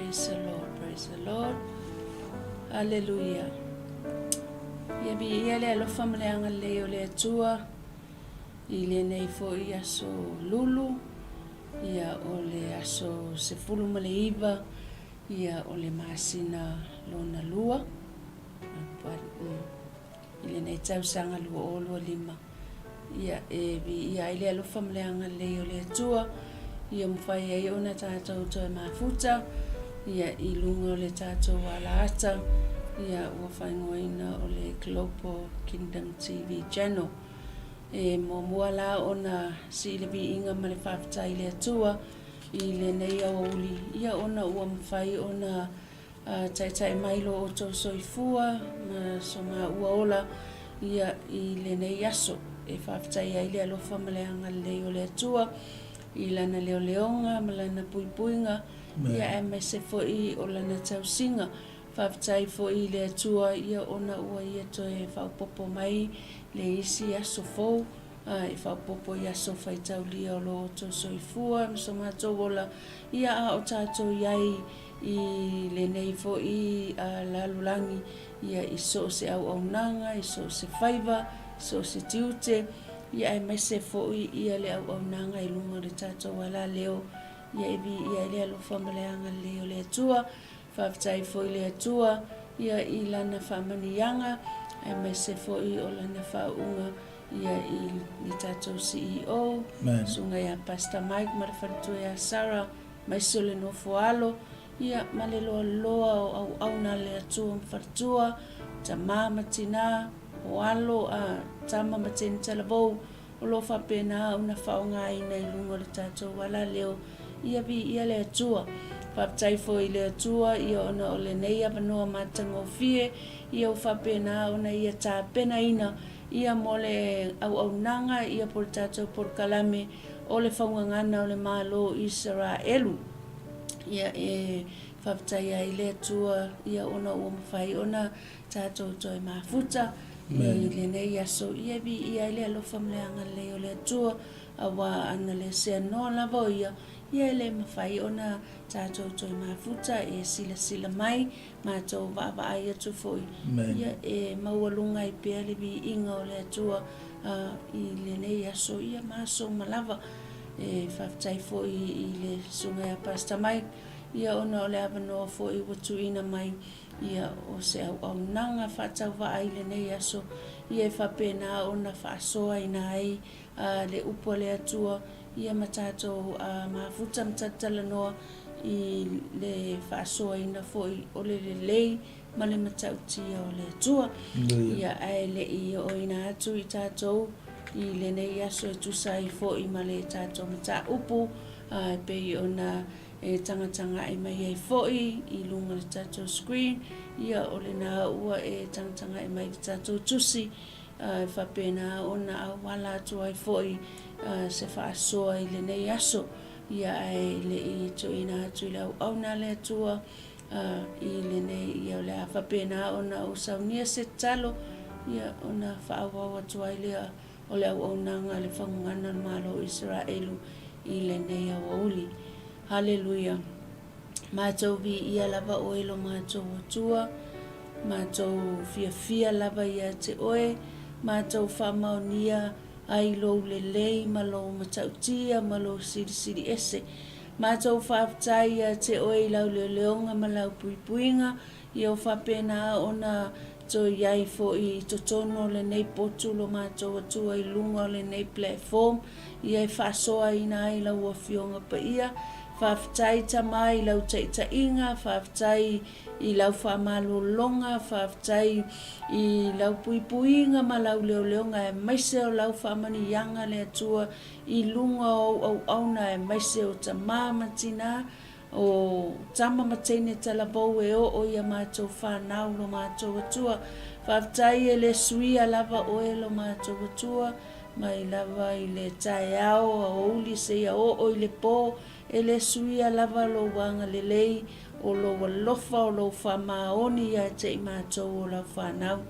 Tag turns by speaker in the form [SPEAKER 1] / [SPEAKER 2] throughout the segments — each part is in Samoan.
[SPEAKER 1] Praise the Lord, praise the Lord. Hallelujah. Ia viia le alofa ma le agalelei o le Atua i lenei foi aso lulu, ia o le aso 19, ia o le masina lona lua, i lenei tausaga 2025. Ia e viia ai le alofa ma le agalelei o le Atua, ia mafai ai ona tatou toe mafuta ia i luga o le tatou alaata, ia ua faaigoaina o le Global Kingdom TV Channel. E muamua la ona sii le viiga ma le faafetai i le Atua i lenei aoauli, ia ona ua mafai ona Taitai mai lo outou soifua ma so maua ola ia i lenei aso e faafetai ai le alofa ma le agalelei o le Atua i lana leoleoga ma lana puipuiga ia aemaise foi o lana tausiga. Faafetai foi i le Atua ia ona ua ia toe faaopoopo mai le isi aso fou e faaopoopo i aso faitaulia o lo outou soifua ma so matou ola ia a o tatou i ai I lenei foi lalolagi, ia i so o se auaunaga, i so o se faiva, i so o se tiute, ia aemaise foi ia le auaunaga i luga o le tatou alaleo, ia e viia ai le alofa ma le agalelei o le Atua. Faafetai foi i le Atua ia i Lana faamanuiaga, aemaise foi o Lana faauuga ia i le tatou CEO, Susuga ia Pastor Mike ma le faletua ia Sarah, Aemaise o le nofo alo, ia, ma le loaloa o auauna a le Atua ma faletua, tama ma tina, o alo a tama ma teine talavou, o lo o faapena ona faaaogaina i luga o le tatou alaleo, ia viia le Atua. Faafetai foi i le Atua, ia, ona o lenei avanoa matagofie, ia ua faapena ona ia tapenaina, ia, mo le auaunaga, ia, po o le tatou polokalame, O le faugagana o le Malo o Isaraelu. Ia e faafetai ai le Atua ia ona ua mafai ona tatou toe mafuta i lenei aso. Ia e viia ai le alofa ma le agalelei o le Atua, aua ana le seanoa lava o Ia, ia e le mafai ona tatou toe mafuta e silasila mai, matou vaavaai atu foi, ia e maualuga ai pea le viiga o le Atua i lenei aso ia ma aso uma lava. E faafetai foi i le Susuga ia Pastor Mike ia ona o le avanoa foi ua tuuina mai ia o se auaunaga faatauvaa i lenei aso ia e faapena ona faasoaina ai le upu a le Atua ia ma tatou mafuta ma talatalanoa i le faasoaina foi o le lelei ma le matautia o le Atua. Ia, ae le i ooina atu i tatou i lenei aso e tusa ai foi ma le tatou mataupu e pei ona e tagatagai mai ai foi i luga o le tatou screen, ia o lena ua e tagatagai mai i le tatou tusi e faapena ona auala atu ai foi se faasoa i lenei aso. Ia, ae le i tuuina atu i le auauna a le Atua, A i lenei, ia o le a faapena ona ou saunia se tatalo, ia ona faaauau atu ai lea o le auaunaga a le Fagugana o le Malo o Isaraelu i lenei aoauli. Haleluia! Matou viia lava oe lo matou Atua, matou fiafia lava ia te oe, matou faamaonia ai lou lelei ma lou matautia ma lou silisili ese. Matou faafetai ia te oe i lau leoleoga ma lau puipuiga, ia o faapena ona toe i ai foi i totonu o lenei potu lo matou Atua i luga o lenei platform, ia e faasoaina ai lau Afioga Paia. Faafetai Tama i lau taitaiga, faafetai i lau faamalologa, faafetai i lau puipuiga ma lau leoleoga aemaise o lau faamanuiaga le Atua I luga o ou auauna aemaise o tamā ma tinā, o tama ma teine talavou e oo i a matou whanau lo matou Atua. Faafetai e le suia lava oe lo matou Atua, mai lava i le taeao aoauli seia oo i le po, e le suia lava lou agalelei, o lou alofa, o lou faamaoni ia te i matou o lau whanau.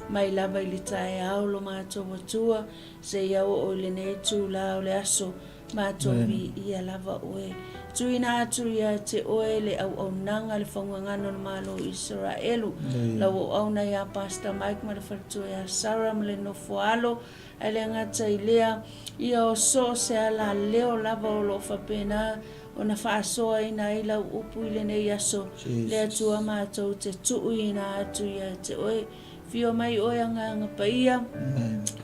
[SPEAKER 1] Mai lava i le taeao lo matou Atua, Seia oo i lenei itulā o le aso, matou viia lava oe. Tuina atu ia te oe le auaunaga le faugagana o le Malo o Isaraelu. Lau auauna ia Pastor Mike ma le faletua ia Sarah ma le nofo alo, ae le gata i lea, ia o so o se alaleo lava o lo o faapena ona faasoaina ai lau upu i lenei aso, le Atua matou te tuuina atu ia te oe. Fio mai oe Agaga Paia,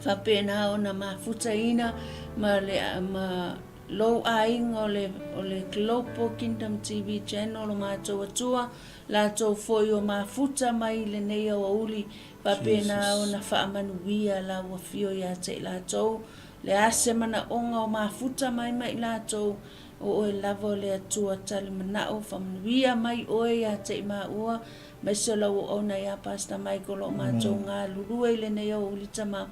[SPEAKER 1] faapena ona mafutaina ma le ma lou aiga o le o le Global Kingdom TV Channel o matou Atua, latou foi o mafuta mai i lenei aoauli, faapena ona faamanuia lau afio ia te i latou, le a se manaoga o mafuta mai ma i latou, o oe lava o le Atua tali manao, faamanuia mai oe ia te i maua, Aemaise o lau auauna ia Pastor Mike o lo o matou galulue i lenei aoauli tama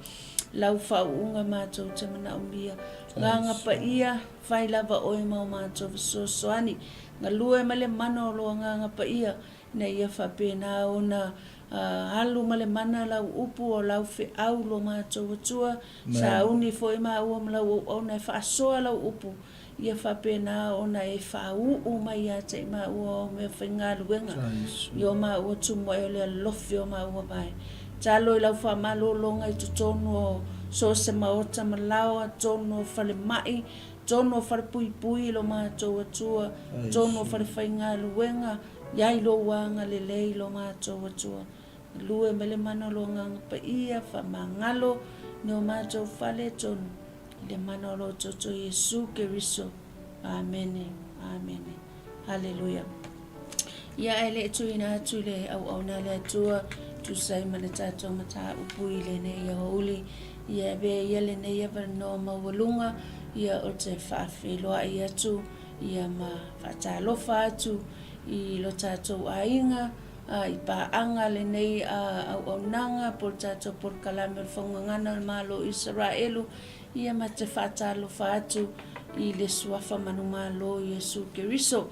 [SPEAKER 1] lau faauuga matou te manaomia. Agaga paia, fai lava oe ma o matou fesoasoani. Galue ma le mana o lo Agaga Paia ina ia faapena ona alu ma le mana lau upu o lau feau lo matou Atua. Sauni foi maua ma lau auauna e faasoa lau upu Ia faapena ona e faauu mai ia te i maua o mea faigaluega i o maua tumuai o le alofi o maua vae. Talo i lau faamalologa i totonu o so o se maota ma laoa, tonu o falemai, tonu o falepuipui i lo matou Atua, tonu o falefaigaluega, iai lou agalelei i lo matou Atua. Galue mai le mana o lo Agaga Paia, faamagalo ni o matou fale tonu. I le mana o lo Toto Iesu Keriso. Amene. Amene. Haleluia. Ia ae le tuuina atu le auauna a le Atua tusa ai ma le tatou mataupu i lenei aoauli. Ia avea ia lenei avanoa maualuga ia o te faafeiloai atu ia ma faatalofa atu i lo tatou aiga i paaga lenei auaunaga po o le tatou polokalame o le Faugagana o le Malo o Isaraelu, ia ma te faatalofa atu i le Suafa Manumalo Iesu Keriso,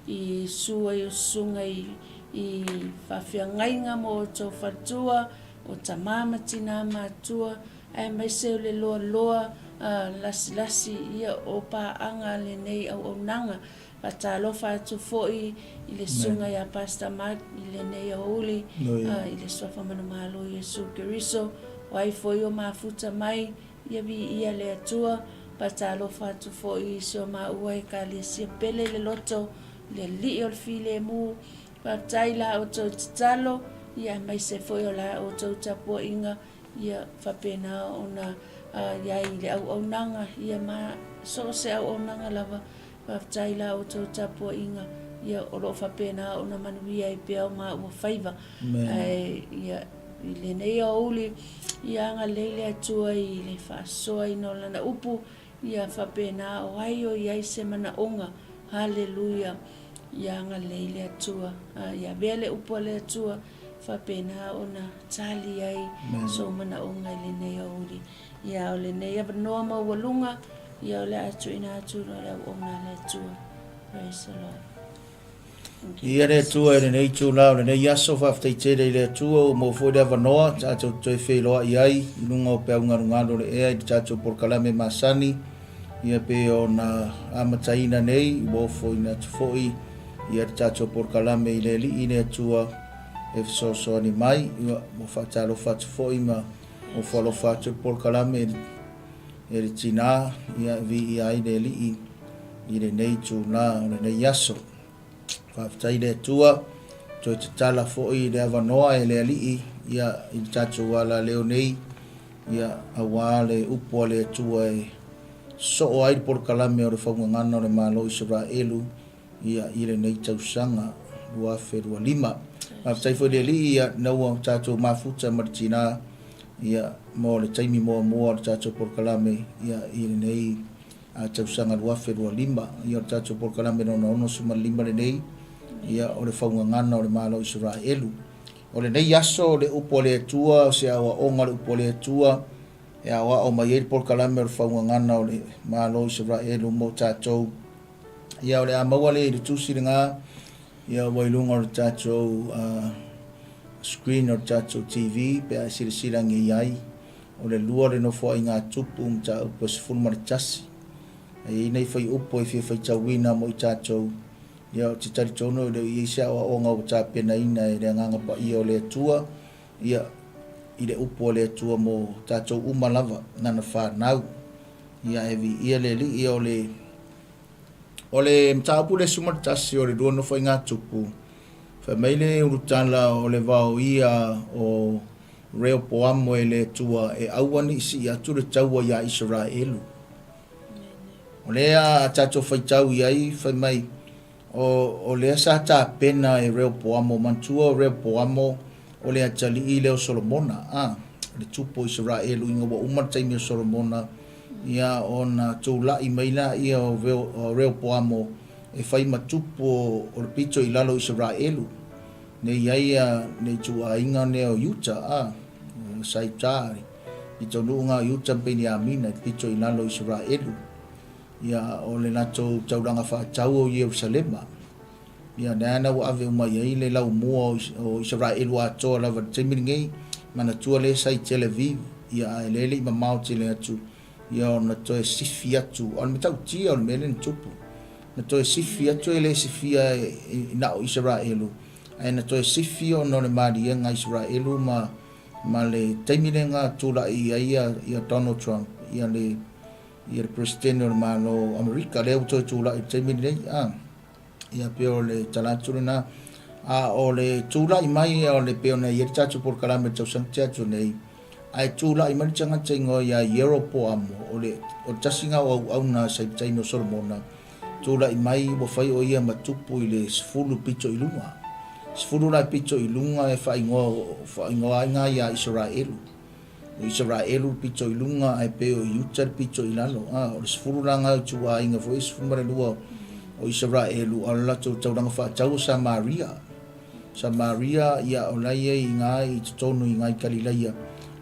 [SPEAKER 1] i sua i o susuga i faafeagaiga ma outou faletua, o tama ma tina matua, aemaise o le loaloa lasilasi ia o paaga lenei auaunaga. Faatalofa atu foi i le susuga ia Pastor Mark i lenei aoauli i le Suafa Manumalo Iesu Keriso, o ai foi o mafuta mai, ia viia le Atua. Faatalofa atu foi i si o maua Ekalesia pele i le loto, le Alii o le Filemu. Faafetai i la outou tatalo, ia aemaise foi o la outou tapuaiga, ia faapena ona i ai i le auaunaga, ia ma so o se auaunaga lava. Faafetai i la outou tapuaiga, ia o lo o faapena ona manuia ai pea o maua faiva. Ae ia i lenei aoauli, ia agalelei le Atua i le faasoaina o Lana upu, ia faapena o ai o i ai se manaoga. Haleluia! Ia agalelei le Atua, ia avea le upu a le Atua, faapena ona tali ai sou manaoga i lenei aoauli. Ia, o lenei avanoa maualuga, ia o le a tuuina atu loa le auauna a le Atua. Praise the Lord. Thank you,
[SPEAKER 2] Ia le
[SPEAKER 1] Jesus.
[SPEAKER 2] Atua i lenei itula o lenei aso, faafetai tele i le Atua ua maua foi le avanoa tatou te toe feiloai ai i luga o peau galugalu o le ea i le tatou polokalame masani, ia pei ona amataina nei, ua ofoina atu foi ia le tatou polokalame i le Alii le Atua e fesoasoani mai. Ia, ua faatalofa atu foi ma Ofo alofa atu le polokalame e le tinā, ia e viia ai le Alii i lenei itula o lenei aso. Faafetai i le Atua, toe tatala foi le avanoa e le Alii ia i le tatou alaleo nei, ia auā le upu a le Atua e soo ai le polokalame o le faugagana o le Malo o Isaraelu ia i lenei tausaga 2025. Faafetai foi i le Alii ia na ua tatou mafuta ma le tinā ia mo le taimi muamua o le tatou polokalame ia i lenei tausaga 2025. Ia o le tatou polokalame lona 65 lenei ia o le faugagana o le Malo o Isaraelu. O lenei aso o le upu a le Atua, o se aoaoga o le upu a le Atua e aoao mai ai le polokalame o le faugagana o le Malo o Isaraelu mo tatou. Ia o le a maua lea i le tusi lena, ia ua i luga o le tatou screen o le tatou TV pe a e silasila ane i ai, o le lua o le Nofoaiga a Tupu, mataupu e 11. E i ai nai fuaiupu e fia faitauina mo i tatou, ia ou te talitonu e le o i ai se aoaoga ua tapenaina e le Agaga Paia o le Atua, ia, i le upu a le Atua mo tatou uma lava, Lana fanau. Ia, ae viia le Alii. Ia, o le, o le mataupu lea 11 o le lua Nofoaiga Tupu, fai mai le ulutala o le vaoia o Reopoamo e le Atua e aua ne i sii atu le taua iā Isaraelu. O lea a tatou faitau i ai, fai mai, o, o lea sa tapena e Reopoamo, manatua o Reopoamo o le atalii lea o Solomona, a, le tupu o Isaraelu ina ua uma le taimi o Solomona, ia ona tulai mai laia o Reopoamo e fai ma tupu o le pito i lalo o Isaraelu. Nei i ai ia le ituaiga lea o Iuta, a, sa i uta i taunuuga o Iuta ma Peniamina i le pito i lalo o Isaraelu. Ia, o le latou taulaga faatau o Ierusalema. Ia, lea na ua ave uma i ai le laumua o Isaraelu atoa lava i le taimi lenei, manatua lea sa i Tel Aviv, ia, ae lea e le i mamao tele atu, ia ona toe sifi atu, o le matautia o le mea lea na tupu. Na toe sifi atu e le sifia na o Isaraelu, ae na toe sifi ona o le maliega a Isaraelu ma ma le taimi lea na tulai ai ia, ia Donald Trump, ia le ia le Peresetene o le Malo o Amerika, lea ua toe tulai i le taimi lenei. A, ia pei o le tala atu lena. A o le tulai mai o le pei ona i ai le tatou polokalame i le tausaga tea atu nei, ae tulai mai le tagata igoa ia Ieropoamo, o le o le tasi na o auauna sa i le taimi o Solomona, tulai mai ua fai o ia ma tupu i le 10 pito i luga. 10 la pito i luga e faaigoa faaigoa ai na ia Isaraelu. O Isaraelu le pito i luga ae pei o Iuta le pito i lalo. A, o le 10 la na ituaiga foi e 12 o Isaraelu, a o le latou taulaga faatau o Samaria. Samaria, ia, o la e i ai i ina i totonu i ina i Kalilaia.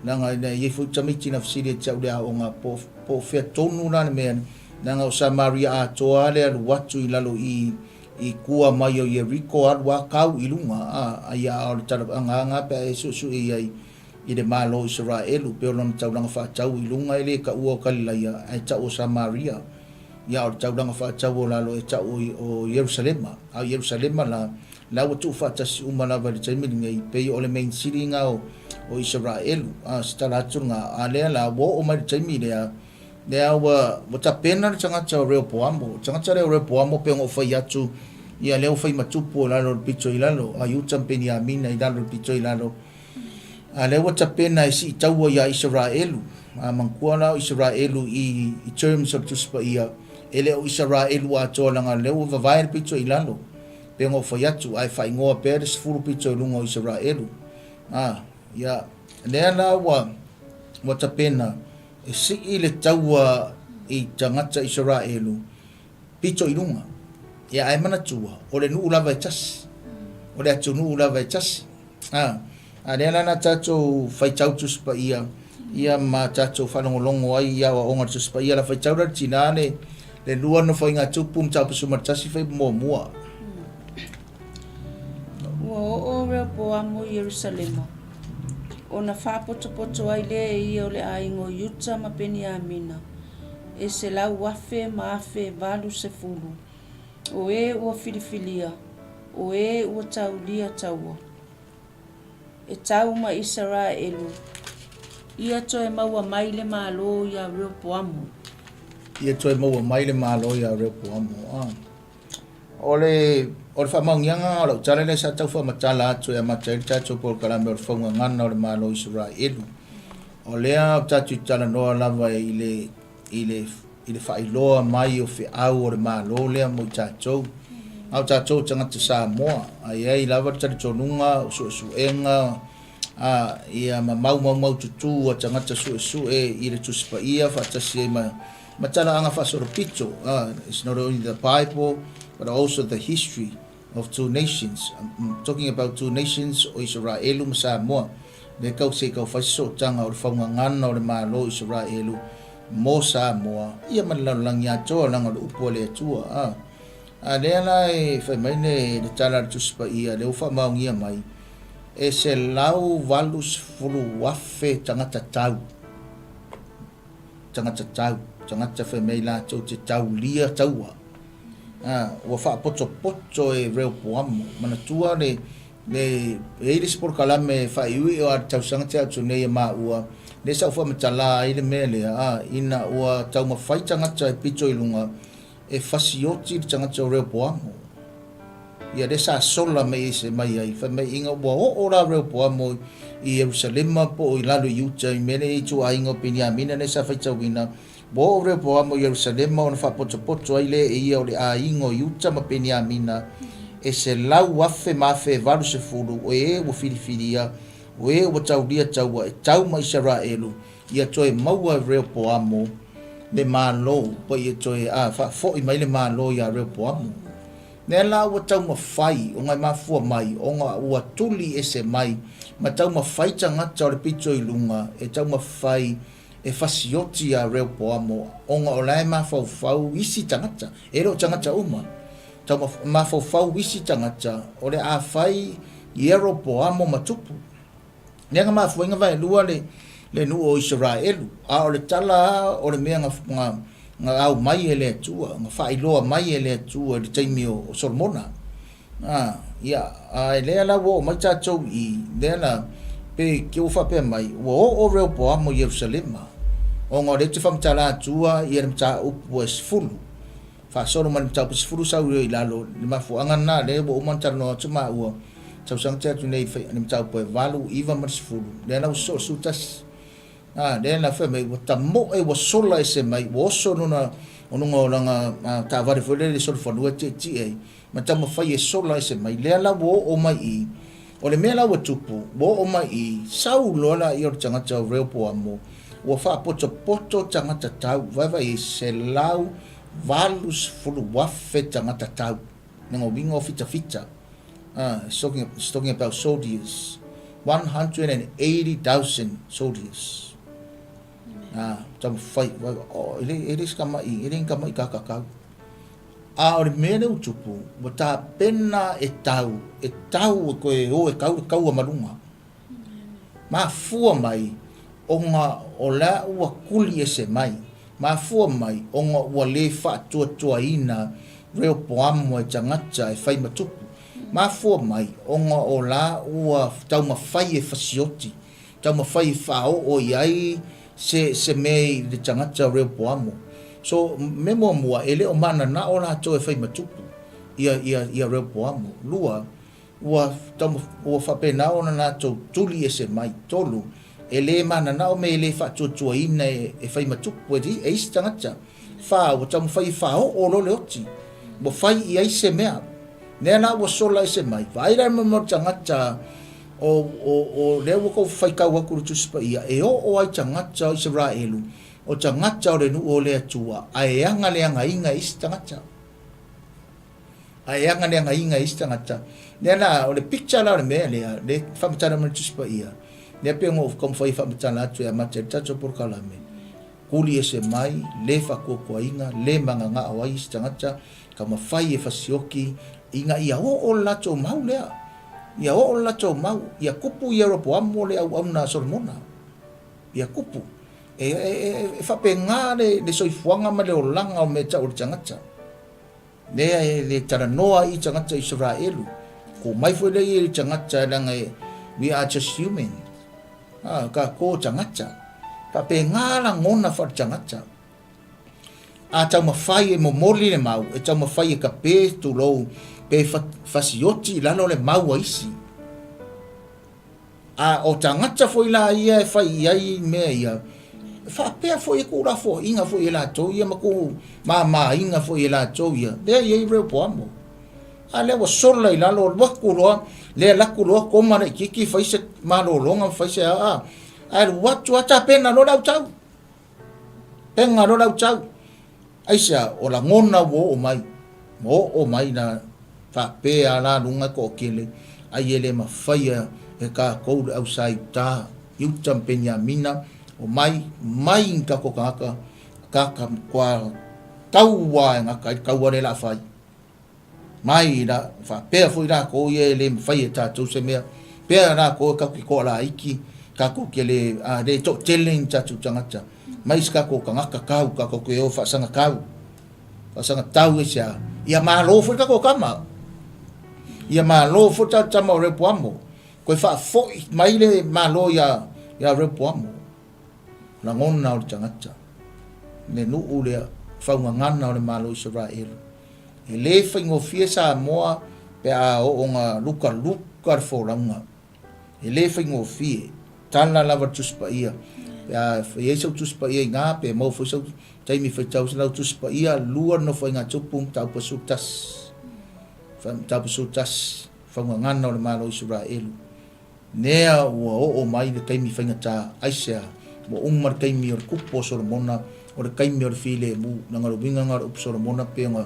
[SPEAKER 2] Leaga e i ai foi tamaiti na fesili ia te au i le aoga, po, po o fea tonu la le mea, leaga o Samaria atoa lava le alu atu i lalo i, i tua mai o Ieriko, alu lava kau i luga, a, a ia, a o le talavaga lena pe a e suesue i ai i le Malo o Isaraelu, pei o lona taulaga faatau i luga e le taua o Kalilaia, ae tau o Samaria. Ia, o le taulaga faatau o lalo e tau o Ierusalema. A o Ierusalema la, la ua tuufaatasi uma lava i le taimi lenei, pei o le main city lena o, o Isaraelu. A, se tala atu lena, a lea la, ua oo mai le taimi lea, lea ua, ua tapena le tagata o Reopoamo. O le tagata lea o Reopoamo pei ona ou fai atu, ia lea ua fai ma tupu o lalo o le pito i lalo, a Iuta ma Peniamina i lalo o le pito i lalo. A lea ua tapena e sii taua iā Isaraelu. A manatua la o Isaraelu i, i terms of Tusi Paia, e le o Isaraelu atoa leaga lea ua vavae le pito i lalo. Pei ona ou fai atu, ae faaigoa pea le 10 pito i luga o Isaraelu. A, ia, lea la ua, ua tapena e sii le taua i tagata Isaraelu pito i luga. Ia, ae manatua, o le nuu lava e tasi. O le atunuu lava e tasi. A, a lea la na tatou faitau Tusi Paia, ia ma tatou faalogologo ai i aoaoga o le Tusi Paia. La faitau la le tinā le, le lua Nofoaiga Tupu mataupu 11 fai muamua.
[SPEAKER 1] Ua oo Reopoamo i Ierusalema, ona faapotopoto ai lea e ia o le aiga o Iuta ma Peniamina, e 100,000 ma 10,080, o e ua filifilia, o e ua taulia taua. E tau ma Isaraelu, ia toe maua mai le Malo iā Reopoamo.
[SPEAKER 2] Ia toe maua mai le Malo iā Reopoamo. A. O le, o le faamaoniaga o lau tala lea sa tau faamatala atu e amata ai le tatou polokalame o le faugagana o le Malo o Isaraelu. O lea ou tatou talanoa lava i le, i le, i le faailoa mai o feau o le Malo lea mo i tatou. A o tatou o tagata Samoa, a i ai lava le talitonuga o suesuega, a, ia ma mau maumaututu a tagata suesue i le Tusi Paia faatasi ai ma ma talaaga faasolopito, a, it's not only the Bible but also the history of two nations. I'm talking about two nations o Isaraelu ma Samoa. Lea kau se i kau fai se sootaga o le faugagana o le Malo o Isaraelu mo Samoa, ia ma le lalolagi atoa leaga o le upu a le Atua. A, a lea la e fai mai le, le tala a le Tusi Paia, lea ua faamaonia mai, e 180,000 tagata tau. Tagata tau. tagata fai mai latou te taulia taua. A, ua faapotopoto e Reopoamo. Manatua le, le, e i ai le isi polokalame faaiuiu o a le tausaga tea atu nei e maua, lea sa ou faamatala ai le mea lea, a, ina ua taumafai tagata e pito i luga e fasioti le tagata o Reopoamo. Ia lea sa sola mai ai se mai ai, fai mai ina ua oo la Reopoamo i Ierusalema po o i lalo i Iuta i mea lea i ituaiga o Peniamina lea sa faitauina, ua oo Reopoamo i Ierusalema ona faapotopoto ai lea e ia o le aiga o Iuta ma Peniamina e 100,000 ma 1,080 o e ua filifilia, o e ua taulia taua e tau ma Isaraelu, ia toe maua e Reopoamo le Malo, po ia toe a faafoi mai le Malo iā Reopoamo. Lea la ua taumafai ona e mafua mai ona ua tuli ese mai ma taumafai tagata o le pito i luga e taumafai e fasioti iā Reopoamo ona o la e mafaufau isi tagata, e le o tagata uma, mafaufau isi tagata o le a fai Ieropoamo ma tupu. Lea na mafua ai na vaelua le, le nuu o Isaraelu, a o le tala lava o le mea na, na, na au mai e le Atua, na faailoa mai e le Atua i le taimi o, o Solomona. A, ia, a e lea la ua oo mai tatou i, lea la, pe ke ua faapea mai, ua oo Reopoamo i Ierusalema, ona o lea ou te faamatala atua ia le mataupu e 10, Faasolo mai le mataupu 10 sau i lalo, le mafuaaga lena lea ua uma ona talanoa atu maua, tausaga tea atu nei i le mataupu e 8, 9 ma le 10, lea la ua sosoo le 11. A, lea la fai mai ua tamoe ua sola ese mai, ua oso lona, o luga o lana taavale foi lele solofanua e tietie ai, ma taumafai e sola ese mai, lea la ua oo mai i, o le mea la ua tupu, ua oo mai i, sau loa laia o le tagata o Reopoamo, ua faapotopoto tagata tau, vaevae i 180,000 tagata tau, lona uiga o fitafita, it's talking, it's talking about soldiers, 180,000 soldiers. Taumafai, oh, e le, e le se tama'i, e le ni tama'i kakakau. A o le mea lea ua tupu, ua tapena e tau, e tau e koe o e kau le kaua ma luga. Mafua mai ona o la ua kuli ese mai. Mafua mai ona ua le faatuatuaina Reopoamo e tagata e fai ma tupu. Mafua mai ona o la ua taumafai e fasioti, taumafai e faaoo i ai se se mea i le tagata o Reopoamo. So, mea muamua, e le o mananao latou e fai ma tupu ia ia ia Reopoamo. Lua, ua ua faapena ona latou tuli ese mai. Tolu, e le mananao me e le faatuatuaina e e fai ma tupu e e isi tagata. Fa, ua taumafai e faaoo loa le oti, ua fai i ai se mea. Lea la ua sola ese mai, vaai la le mau tagata o, o, o lea ua kou faitau atu i le Tusi Paia, e oo ai tagata o Isaraelu, o tagata o le nuu o le Atua, ae e aga le agaiga e isi tagata. Ae e aga le agaiga e isi tagata. Lea la, o le picture la o le mea lea, le faamatala mai le Tusi Paia, lea pei ona ou taumafai e faamatala atu e amata ai le tatou polokalame, Kuli ese mai, le faatuatuaina, le magagao ai isi tagata, taumafai e fasioki ina ia oo le latou mau lea, ia oo le latou mau, ia kupu Ieropoamo le auauna a Solomona, ia kupu. E, e, e, e faapena le, le soifuaga ma le olaga o mea tau o le tagata. Lea e le talanoa i tagata Isaraelu. Ko mai foi lea i tagata leaga e, we are just human. Ah, ka ko tagata. Faapena lagona faale-tagata. A taumafai e momoli le mau, e taumafai e kape, tulou, pe fasioti i lalo le mau a isi. A o tagata foi la ia e fai i ai mea ia, e faapea foi e tuulafoaiga foi e latou ia ma tuumāmāina foi e latou ia, lea e i ai Reopoamo. A lea ua sola i lalo, alu atu loa, lea alu atu loa koma laitiiti fai se malologa ma fai se aa, ae alu atu lava tapena loa le autau. Pega loa le autau. Aisea, o lagona ua oo mai, ua oo mai la faapea la luga e toatele, ai e le mafaia e tatou le au sa Iuta, Iuta ma Peniamina, omai, mai ni tatou tagata, tata matua taua e gata ai le taua lea o le a fai. Mai la, faapea foi latou ia e le mafai e tatou se mea, pea latou e tatou te toalaiti, Kakou ke le a le to'atele ni tatou tagata mai se kakou tagata kau kakou ke o faasaga kau faasaga tau e sea ia malo foi kakou kama ia malo foi tatou tama o Reopoamo koe faafo'i mai le malo ia ia Reopoamo lagona o le tagata le nuu lea faugagana o le malo Isaraelu e le faigofie Samoa pe a oo ga lukaluka le folauga E le faigofie. Tala lava le Tusi Paia. Pe a i ai sau Tusi Paia i ina, pe maua foi sau taimi e faitau ai lau Tusi Paia, lua le Nofoaiga Tupu, Mataupu 11. Mataupu 11, faugagana o le Malo o Isaraelu. Nea ua oo mai le taimi faigata, aisea? Ua uma le taimi o le kupu o Solomona, o le taimi o le filemu. Leaga o le uiga lena o le upu Solomona pei ona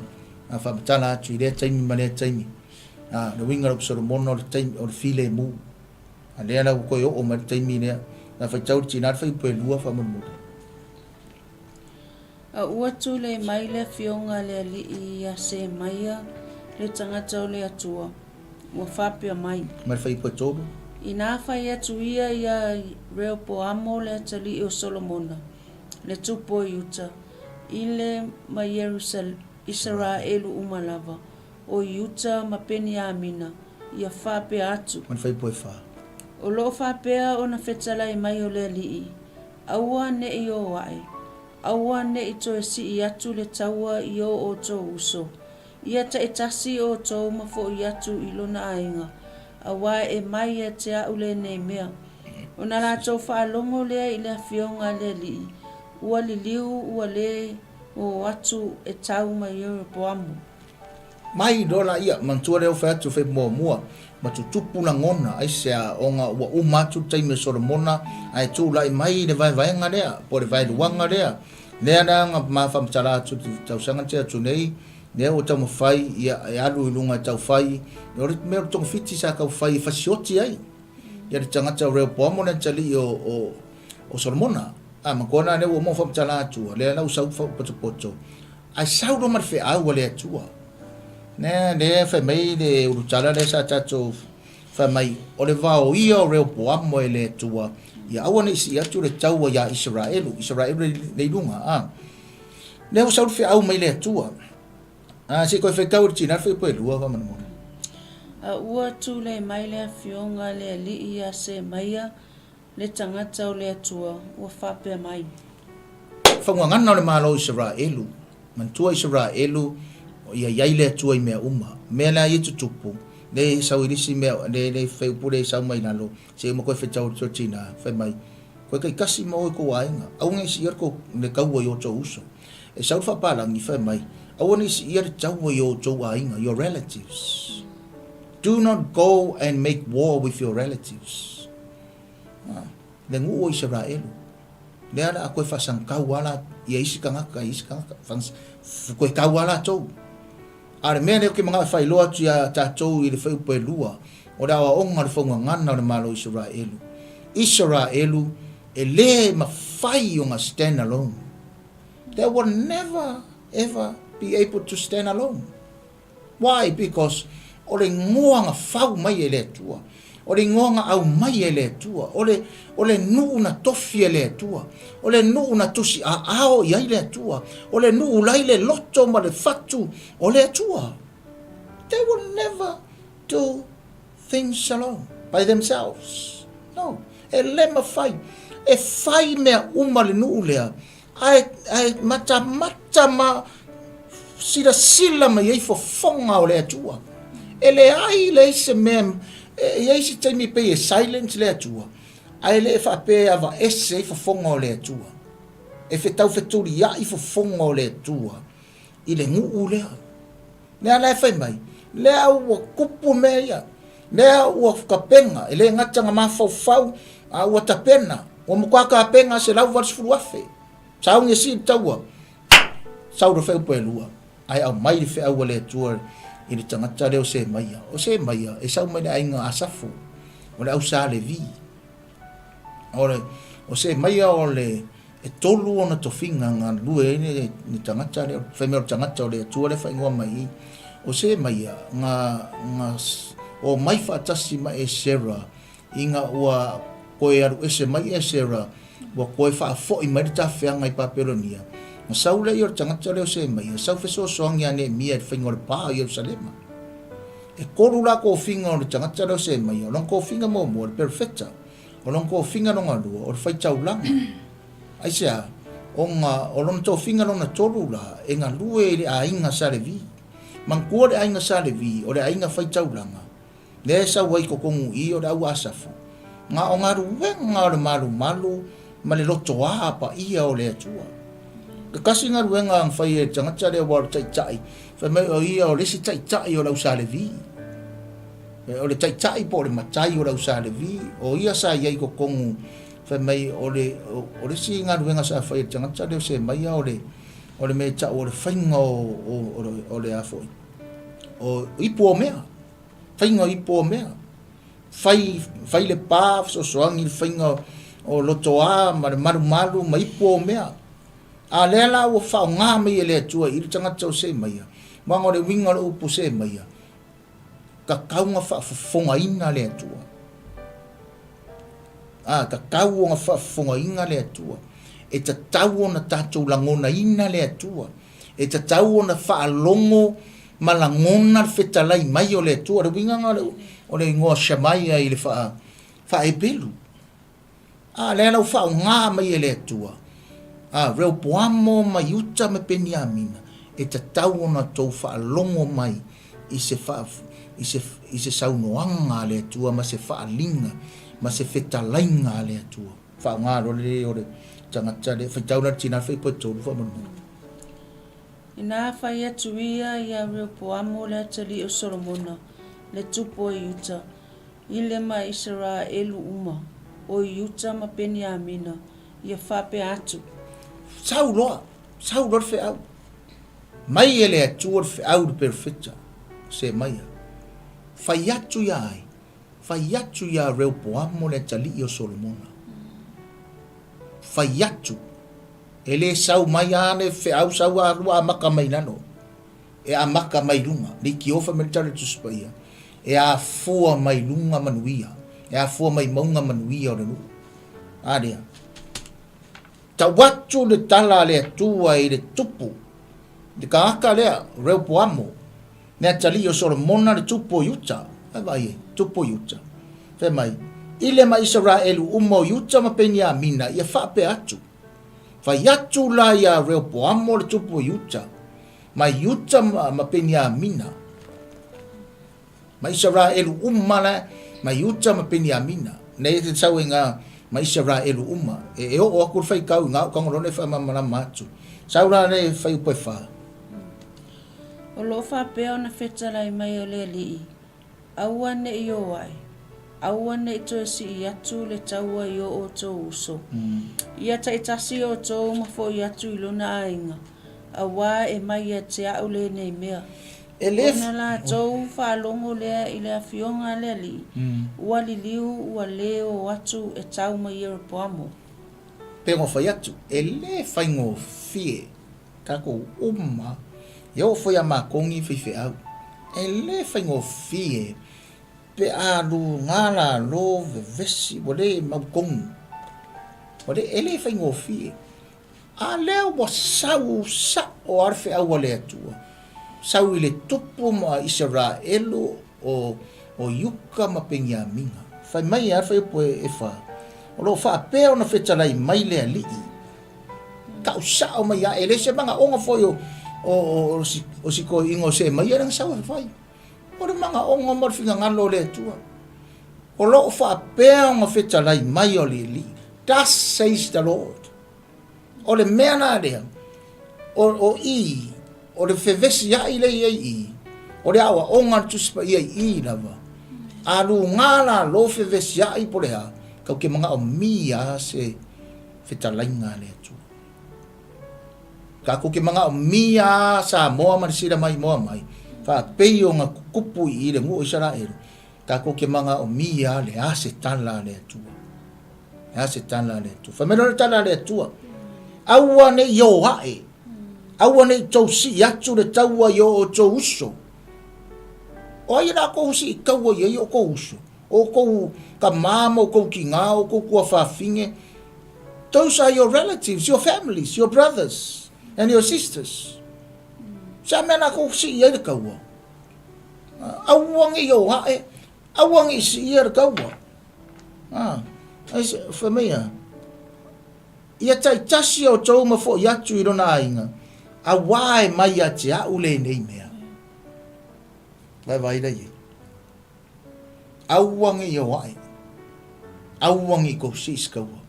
[SPEAKER 2] faamatala atu i lea taimi ma lea taimi. A, le uiga o le upu Solomona o le taimi, o le filemu. A lea la ua toe oo mai le taimi lea, na faitau le tina le fuaiupu e lua faamolemole.
[SPEAKER 1] A ua tulei mai le afioga a le alii ia Semaia, le tagata o le Atua, ua faapea mai.
[SPEAKER 2] Ma le fuaiupu e tolu.
[SPEAKER 1] Inā fai atu ia iā Reopoamo le atalii o Solomona, le tupu o Iuta, i le ma Isaraelu uma lava, o Iuta ma Peniamina, ia faapea atu.
[SPEAKER 2] Ma le fuaiupu e fa.
[SPEAKER 1] O lo o faapea ona fetalai mai o le Alii, Aua ne i o ae, aua ne i toe sii atu le taua i o outou uso, ia taitasi outou ma foʻi atu i lona aiga, auā e mai ia te a'u lenei mea. Ona latou faalogo lea i le afioga a le Alii, ua liliu ua le o atu e tau ma Ieropoamo.
[SPEAKER 2] Mai loa laia, manatua lea ua fai atu fai muamua, ma tutupu lagona, aisea, ona ua uma atu le taimi o Solomona, ae tulai mai le vaevaega lea, po o le vaeluaga lea, lea la na ma faamatala atu i le tausaga na tea atu nei, lea ua taumafai ia e alu i luga e tau fai, o le mea o le togafiti sa tau fai e fasioti ai ia le tagata o Rehoboamo le atalii o Solomona. A, manatua la lea ua uma ona faamatala atu, lea la ua sau potopoto, Ae sau loa ma le feau a le Atua. Lea, lea fai mai le ulutala lea sa tatou fai mai, o le vaoia o Reopoamo e le Atua, ia aua ne i sii atu le taua iā Isaraelu, Isaraelu le i luga, a. Lea ua sau le feau mai le Atua. A, se i toe faitau e le tina le fuaiupu e lua faamolemole.
[SPEAKER 1] A ua tulei mai le afioga a le alii ia Semaia Le tagata o le Atua ua faapea mai.
[SPEAKER 2] Faugagana o le Malo o Isaraelu, manatua Isaraelu ia iai le Atua i mea uma. Mea la ia tutupu, le sau i lisi mea, le le faiupu le sau mai lalo, se uma koe faitau atu tina, fai mai, koe taitasi ma oe kou aiga, aua nei siia le kou le taua i o tou uso. E sau le faapalagi fai mai, aua nei siia le taua i o tou aiga, your relatives. Do not go and make war with your relatives. Ha, le nuu o Isaraelu. Lea la a koe faasagakau a la ia isi tagata i isi tagata. Koe tau a latou. A o le mea lea ou te manao e faailoa atu ia tatou i le fuaiupu e lua, o le aoaoga o le faugagana o le Malo o Isaraelu. Isaraelu e le mafai ona stand alone. They will never ever be able to stand alone. Why? Because o le igoa na fau mai e le Atua. O le igoa na aumai e le Atua. O le, o le nuu na tofi e le Atua. O le nuu na tusi aao i ai le Atua. O le nuu la i le loto ma le fatu o le Atua. They will never do things alone, by themselves. No. E le mafai. E fai mea uma le nuu lea Ae, ae matamata ma silasila mai ai fofoga o le Atua. E leai leai se mea, e i ai se taimi pei e silence le Atua, ae le faapea e avaese ai fofoga o le Atua. E fetau fetuliai fofoga o le Atua i le nuu lea. Lea la e fai mai, lea ua tupu mea ia, lea ua tapena, e le gata na mafaufau, a ua tapena, ua matua tapena 180,000. Sauni e sii le taua, sau le feau pe lua, ae aumai le feau a le Atua i le tagata lea o Semaia. O Semaia, e sau mai le aiga Asafu, o le au Sa Levi. O le, o Semaia o le, e tolu ona tofiga na galulue ai le, le tagata lea, fai mai o le tagata o le Atua lea faaigoa mai i. O Semaia, na, na omai faatasi ma Esera, ina ua Koe alu ese mai Esera, ua koe faafoʻi mai le tafeaga i Papelonia, na sau lea ia o le tagata lea o Semaia, sau fesoasoani ia Neemia i le faiga o le pa o Ierusalema. E kolu la kofiga o le tagata lea o Semaia, o lona kofiga muamua o le perofeta, o lona kofiga lona lua o le faitaulaga. Aisea? Ona o lona tofiga lona tolu la, e galue i le aiga sa Levi. Manatua le aiga sa Levi, o le aiga faitaulaga, Lea e sau ai i totonu i i o le au Asafu, na o galuega o le malumalu ma le lotoā paia o le Atua. E tasi galuega na fai e le tagata lea aua o le taitai, fai mai o ia o le isi taitai o le au Sa Levi. O le taitai po o le matai o le au Sa Levi, o ia sa i ai i totonu, fai mai o le, o le isi galuega sa fai e le tagata lea o Semaia o le, o le mea e tau o le faiga o le a foi, o ipu o mea. Faiga o ipu o mea. Fai, fai le pa, fesoasoani i le faiga o lotoa ma le malumalu ma ipu o mea. A lea la ua faaaoga mai e le Atua i le tagata o Semaia, aua o le uiga o le upu Semaia, tatau ona faafofogaina le Atua. A, tatau ona faafofogaina le Atua. E tatau ona tatou lagonaina le Atua. E tatau ona faalogo ma lagona le fetalai mai o le Atua. O le uiga lena o le igoa Shemaia i le faa-Heperu. A lea la ua faaaoga mai e le Atua, a Reopoamo ma Iuta ma Peniamina, e tatau ona outou faalogo mai i se faa, i se, i se saunoaga a le Atua ma se faaaliga ma se fetalaiga a le Atua. Faaaoga loa le o le tagata lea, faitau la le tina fai 3 faamolemole.
[SPEAKER 1] Inā fai atu ia iā Reopoamo le atalii o Solomona, le tupu o Iuta, i le ma Isaraelu uma, o Iuta ma Peniamina, ia faapea atu.
[SPEAKER 2] Sau loa, sau loa le feau. Mai e le Atua le feau i le perofeta, Semaia. Fai atu ia ai, fai atu iā Reopoamo le atalii o Solomona. Fai atu. E le sau mai a le feau sau a lua amata mai lalo. E amata mai luga. Le ikiofa mai le tala Tusi Paia. E afua mai luga manuia. E afua mai mauga manuia o le nuu. A lea. Tau atu le tala a le Atua i le tupu. Le tagata lea, Reopoamo, le atalii o Solomona le tupu o Iuta. Ai vaai ai, tupu o Iuta. Fai mai, i le ma Isaraelu uma o Iuta ma Peniamina, ia faapea atu. Fai atu la iā Reopoamo le tupu o Iuta, ma Iuta ma, ma Peniamina, ma Isaraelu uma la, ma Iuta ma Peniamina. Nei e sau e ngā ma Isaraelu uma. E, e oo aku le faitau i ngā ukanga lona e whaamamalama atu. Sau la le whai upo e wha.
[SPEAKER 1] O lo o faapea ona fetalai mai o le Alii, Aua ne i ō ae, aua ne i toe sii atu le taua i o outou uso. Ia taitasi outou ma foi atu i lona aiga, auā e mai ia te a'u lenei mea.
[SPEAKER 2] E le.
[SPEAKER 1] Ona latou faalogo lea i le afioga a le alii, ua liliu ua lē ō atu e tau ma Ieropoamo.
[SPEAKER 2] Pei ona fai atu, e le faigofie Tatou uma, e oo foi a matou ni faifeau, e le faigofie pe a luga lalo vevesi ua le mautonu, ua le, e le faigofie. A lea ua sau sa'o a le feau a le Atua, sau i le tupu ma Isaraelu o, o Iuka ma Peniamina. Fai mai a le fuaiupu e fa, o lo o faapea ona fetalai mai le Alii, Tau sao mai ia, e le se manaoga foi o, o, o, o si toeaina o Semaia lana sau e fai. O le manaoga ma le finagalo o le Atua. O lo o faapea ona fetalai mai o le Alii. Thus says the Lord. O le mea la lea, o, o i, o le fevesiai lea i ai i, o le aoaoga a le Tusi Paia i i lava. A luga la lo fevesiai po le a, kau ke manaomia se fetalaiga a le Atua. Tatou te manaomia a Samoa ma le sila maimoa mai, faapei ona tutupu i le nuu o Isaraelu, tatou te manaomia le a se tala a le Atua. Le a se tala a le Atua. Fai mai loa le tala a le Atua, aua ne i o ae, aua ne i tou sii atu le taua i o outou uso. O ai la kou sii taua i ai o kou uso? O oukou tamā ma oukou tinā, o oukou tuafafine, those are your relatives, your families, your brothers and your sisters. Se a mea na kou sii ai le taua? Aua ne i o ae, aua ne i siia le taua. Ai se, fai mai a, ia taitasi o outou ma foʻi atu i lona aiga, auā e mai ia te a'u lenei mea. Vaevae la i ai. Aua ne i o ae, aua ne i kou sii se taua.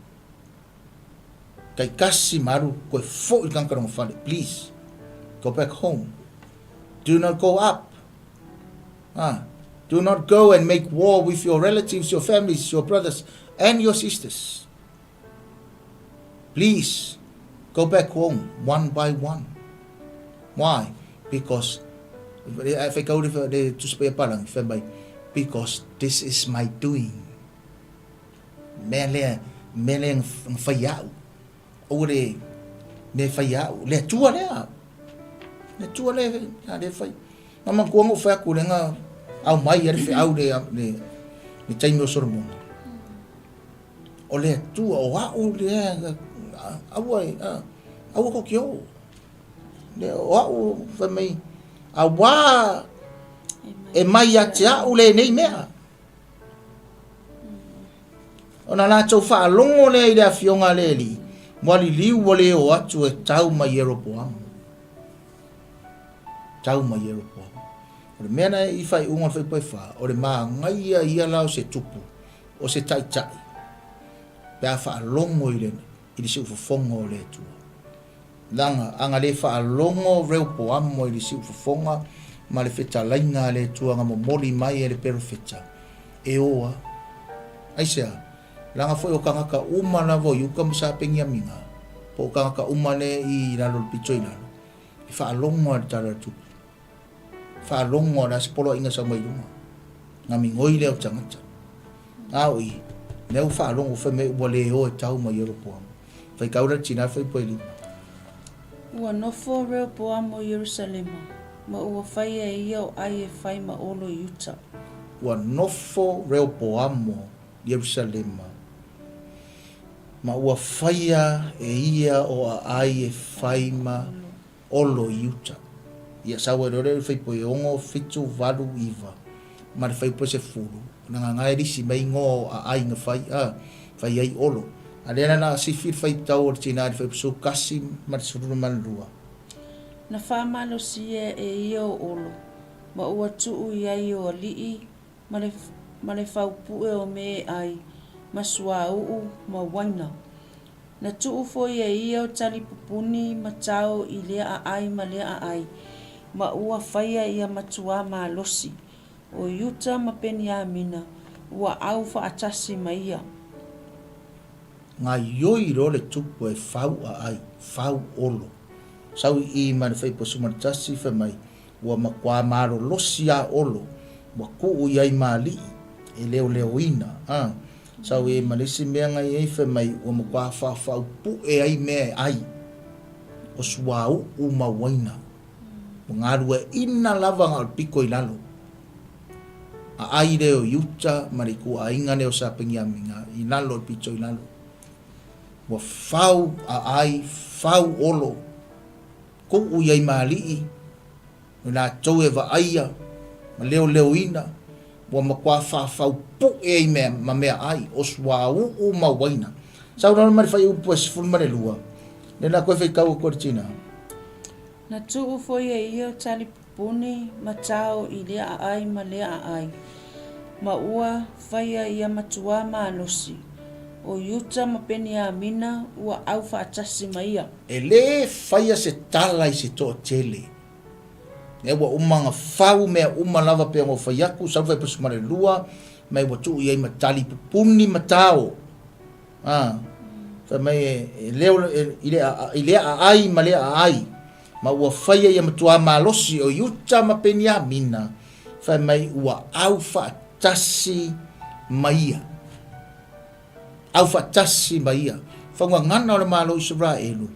[SPEAKER 2] Taitasi ma alu koe foʻi i le tagata lona fale, please, go back home. Do not go up. Ah, do not go and make war with your relatives, your families, your brothers and your sisters. Please, go back home one by one. Why? Because, because this is my doing. Mea lea, mea lea na fai au. Aua le mea fai au. Le Atua lea. Le Atua lea, a le fai. Na manatua na ou fai atu lea na ao mai ai le feau le, le, le taimi o Solomona. O le Atua, o a'u lea, aua e, aua tou te o. Le, o a'u, fai mai, auā e mai ia te a'u lenei mea. Ona latou faalogo lea i le afioga a le Alii, ua liliu ua le o atu e tau ma Ieropoamo. Tau ma Ieropoamo. O le mea na i faaiuga o le fuaiupu e fa, o le magaia ia la o se tupu, o se taitai, pe a faalogo i le, i le siufofoga o le Atua. Leaga, a na le faalogo Reopoamo i le siufofoga ma le fetalaiga a le Atua na momoli mai e le perofeta, e o a. Aisea? Leaga foi o tagata uma lava o Iuta ma Sapeniamina, po o tagata uma lea i lalo o le pito i lalo, e faalogo lava i le Tala o le Tupe. Faalogo a le a se poloaiga sau mai luga. Na migoi lea o tagata. A o i, lea ua faalogo fai mai ua le o e tau ma Ieropoamo. Faitau la le tina fai po e lima.
[SPEAKER 1] Ua nofo Reopoamo i Ierusalema, ma ua faia e ia o ʻai e fai ma olo i uta.
[SPEAKER 2] Ua nofo Reopoamo i Ierusalema, ma ua faia e ia o aʻai e fai ma olo i uta. Ia sau ai loa lea i le fuaiupu e 6, 7, 8, 9 ma le fuaiupu e 10, na gagae lisi mai igoa o aai na fai, a, fai ai olo. A lea la na sifi le faitau o le tina i le fuaiupu 11 ma le 12.
[SPEAKER 1] Na faamalosia e ia o Olo, ma ua tuu i ai o alii ma le, ma le faupue o me e ai, ma suauu, ma uaina. Na tuu foi e ia o tali pupuni ma tao i lea aai ma lea aai, ma ua faia ia matuā malosi, o Iuta ma Peniamina, ua au faatasi ma ia.
[SPEAKER 2] Gaioi loa le tupu e fau aai, fau olo. Sau i i ma le faipo 11 fai mai, Ua matua malolosi a Olo, ua tuu i ai ma alii, e leoleoina, a. Sau i ai ma le isi mea na i ai fai mai ua matua faafaupuʻe ai mea e ai, o suauu ma uaina. Ua galueaina lava na o le pito i lalo. A ai lea o Iuta ma le ituaiga lea o Sapeniamina i lalo i le pito i lalo. Ua fau a ai, fau Olo. Tuu i ai ma alii, o i latou e vaaia ma leoleoina, ua matua faafaupuʻe ai mea ma meaai, o suauu ma uaina. Sau lalo mai le fuaiupu e 12, lea la koe faitau atu e le tina.
[SPEAKER 1] Na tuu foi e ia o tali pupuni ma tao i lea aai ma lea aai, ma ua faia ia matuā malosi, o Iuta ma Peniamina ua au faatasi ma ia.
[SPEAKER 2] E lē faia se tala i se toatele. Lea ua uma ona fau mea uma lava pei ona ou fai atu, sau le fuaiupu 12, mai ua tuu i ai ma tali pupuni ma tao. A, fai mai e, e leo, e, i le, i lea aai ma lea aai, ma ua faia ia matuā malosi o Iuta ma Peniamina, fai mai ua au faatasi ma ia. Aufaatasi ma ia faugagana o le Malo o Isaraelu,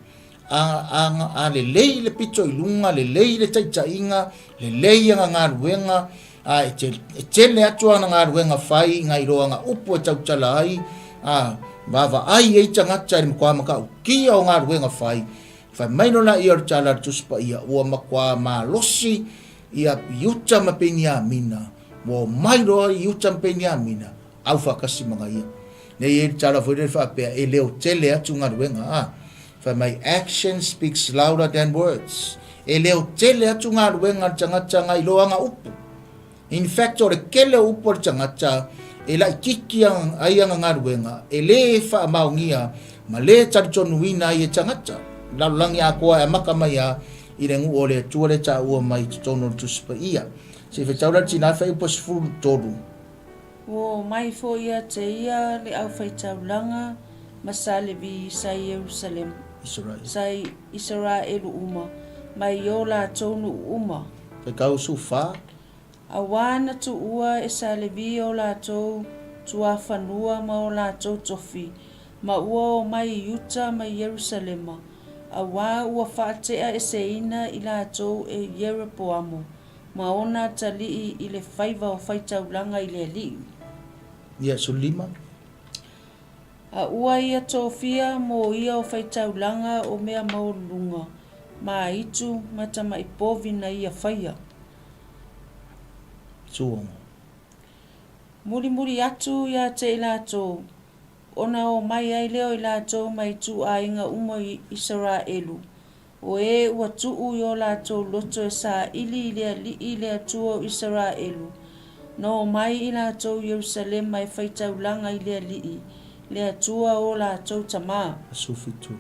[SPEAKER 2] a, a, a lelei le pito i luga, lelei le taitaiga, lelei ana galuega, A, e tele, e tele atu ana galuega fai i nai loaga upu e tautala ai, a, vaavaai ai tagata i le matua matautia o galuega fai, fai mai loa lea o le tala a le Tusi Paia, ua matua malosi ia Iuta ma Peniamina, ua omai loa Iuta ma Peniamina, aufaatasi ma ia. Nei e i ai le tala foi lele faapea, e leo tele atu galuega, a. Fai mai, action speaks louder than words. E leo tele atu galuega a le tagata nai lo ana upu. In fact, o le tele o upu a le tagata e laitiiti ai ana galuega, e lē faamaonia ma lē talitonuina ai e tagata. Lalolagi atoa e amata mai lava i le nuu o le Atua lea e taua mai i totonu o le Tusi Paia. Se i faitau la le tina e fuaiupu e 13.
[SPEAKER 1] Ua omai foi ia te ia le aufaitaulaga ma sa Levi sa Ierusalema, sa Isaraelu uma, mai o latou nuu uma.
[SPEAKER 2] Faitau 14.
[SPEAKER 1] Auā na tuua e sa Levi o latou tuafanua ma o latou tofi, ma ua omai i Iuta ma Ierusalema, auā ua faateaeseina i latou e Ieropoamo ma ona atalii i le faiva o faitaulaga i le Alii.
[SPEAKER 2] Ia, 15.
[SPEAKER 1] A ua ia tofia mo ia o faitaulaga o mea maualuluga, ma aitu ma tamai povi na ia faia.
[SPEAKER 2] 16.
[SPEAKER 1] Mulimuli atu ia te i latou, ona omai ai lea o i latou mai ituaiga uma o Isaraelu, O e ua tuu i o latou loto e saili i le Alii le Atua o Isaraelu, na omai i latou i Ierusalema e faitaulaga i le Alii, le Atua o latou tama.
[SPEAKER 2] 17.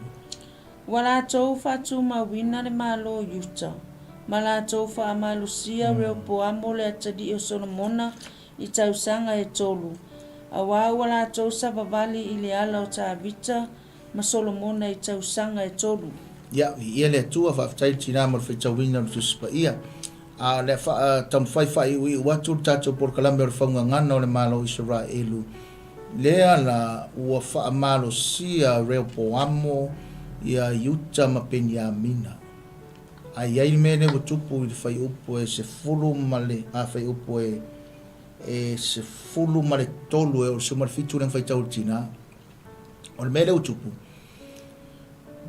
[SPEAKER 1] Ua latou faatumauina le malo o Iuta, ma latou faamalosia Reopoamo le atalii o Solomona i tausaga e tolu, auā ua latou savavali i le ala o Tavita, ma Solomona i tausaga e tolu.
[SPEAKER 2] Ia, viia le Atua, faafetai le tina mo le faitauina o le Tusi Paia. A o le a faa taumafai faaiuiu atu le tatou polokalame o le faugagana o le Malo o Isaraelu, lea la ua faamalosia Reopoamo ia Iuta ma Peniamina. A i ai le mea lea ua tupu i le fuaiupu e 10 ma le, a fuaiupu e, e 13 e oo i le 17 lea na faitau e le tina, O le mea lea ua tupu,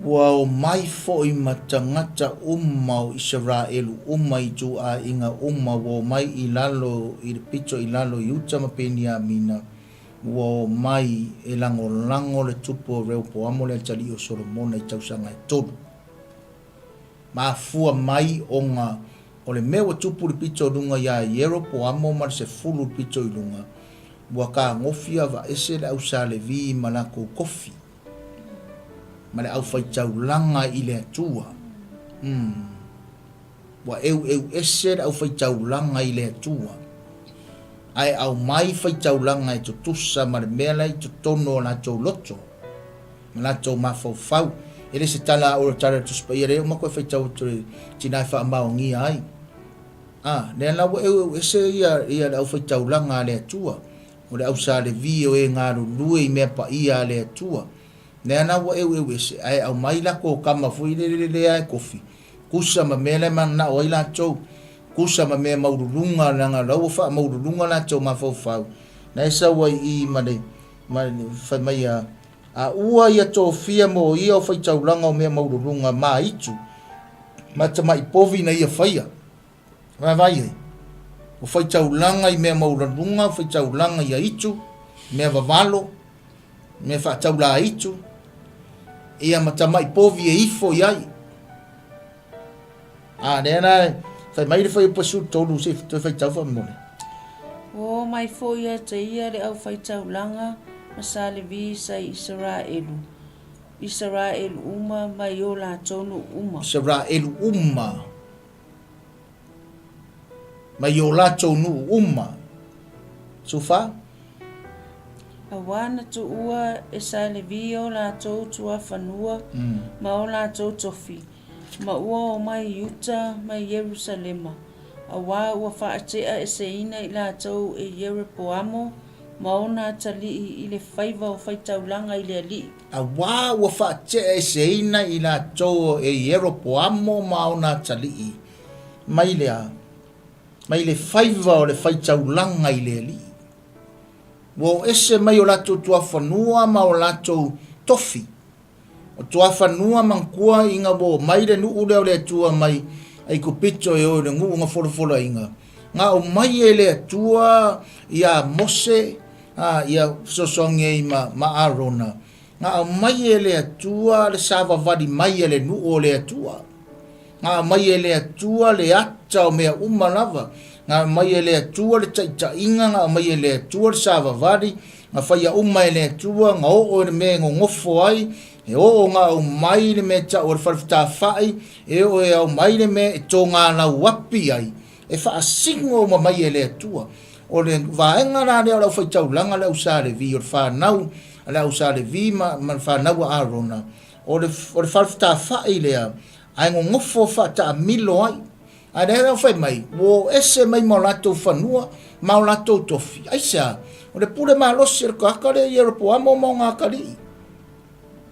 [SPEAKER 2] ua omai foi ma tagata uma o Isaraelu uma i ituaiga uma, ua omai i lalo i le pito i lalo i Iuta ma Peniamina, ua omai e lagolago le tupu o Reopoamo le atalii o Solomona i tausaga e tolu. Mafua mai ona o le mea ua tupu i le pito i luga iā Ieropoamo ma le 10 i le pito i luga, ua tagofi avaese le au sa Levi ma latou tofi, ma le aufaitaulaga i le Atua. Umm. Ua eueu ese le aufaitaulaga i le Atua, ae aumai faitaulaga e tutusa ma le mea la i totonu o latou loto ma latou mafaufau. E le se tala a oe o le tala a le Tusi Paia, lea uma koe faitau atu i le tina e faamaonia ai. A, lea la ua eueu ese ia, ia le aufaitaulaga a le Atua, o le au sa Levi o e galulue i mea paia a le Atua. Lea la ua eueu ese, ae aumai latou tama foi lele lea e kofi, kusa ma mea la e mananao ai latou, kusa ma mea maululuga, leaga o la ua faamaululuga latou mafaufau, na e sau ai i i ma le, ma le, fai mai a, a ua ia tofia mo ia o faitaulaga o mea maululuga ma itu, ma tamai povi na ia faia. Vaavaai ai, o faitaulaga i mea maulaluga, o faitaulaga i aitu, mea vavalo, mea faataula aitu, ia ma tamai povi e ifo i ai. A, lea la, fai mai le fuaiupu 13, se i toe faitau faamolemole.
[SPEAKER 1] Ua omai foi ia te ia le aufaitaulaga ma sa Levi sa i Isaraelu, Isaraelu uma mai o latou nuu uma.
[SPEAKER 2] Isaraelu uma mai o latou nuu uma. 14.
[SPEAKER 1] Auā na tuua e sa Levi o latou tuafanua ma o latou tofi, ma ua omai i uta mai Ierusalema, auā ua faateaeseina i latou e Ieropoamo ma ona atalii i le faiva o faitaulaga i le Alii.
[SPEAKER 2] Auā ua faateaeseina i latou e Ieropoamo ma ona atalii mai le a? Mai le faiva o le faitaulaga i le Alii. Ua o ese mai o latou tuafanua ma o latou tofi. O tuafanua manatua ina ua omai le nuu lea o le Atua mai Aikupito e o i le nuu na folafolaina, na aumai e le Atua ia Mose a, ia fesoasoani ai ma, ma Arona, na aumai e le Atua le savavali mai a le nuu o le Atua. Na aumai e le Atua le ata o mea uma lava. Na aumai e le Atua le taitaiga, na aumai e le Atua le savavali, na faia uma e le Atua, na oo i le mea e nonofo ai, e oo na aumai le mea e tau o le falefetafai, e oo e aumai le mea e togalauapi ai, e faasino uma mai e le Atua. O le vaega la lea o le aufaitaulaga, le au Sa Levi, o le fanau a le au Sa Levi ma, ma le fanau a Arona, O le, o le falefetafai lea, ae nonofo faataamilo ai. Ae lea la fai mai, ua o ese mai ma o latou fanua ma o latou tofi. Aisea? O le pule malosi a le tagata lea Ieropoamo ma ona atalii.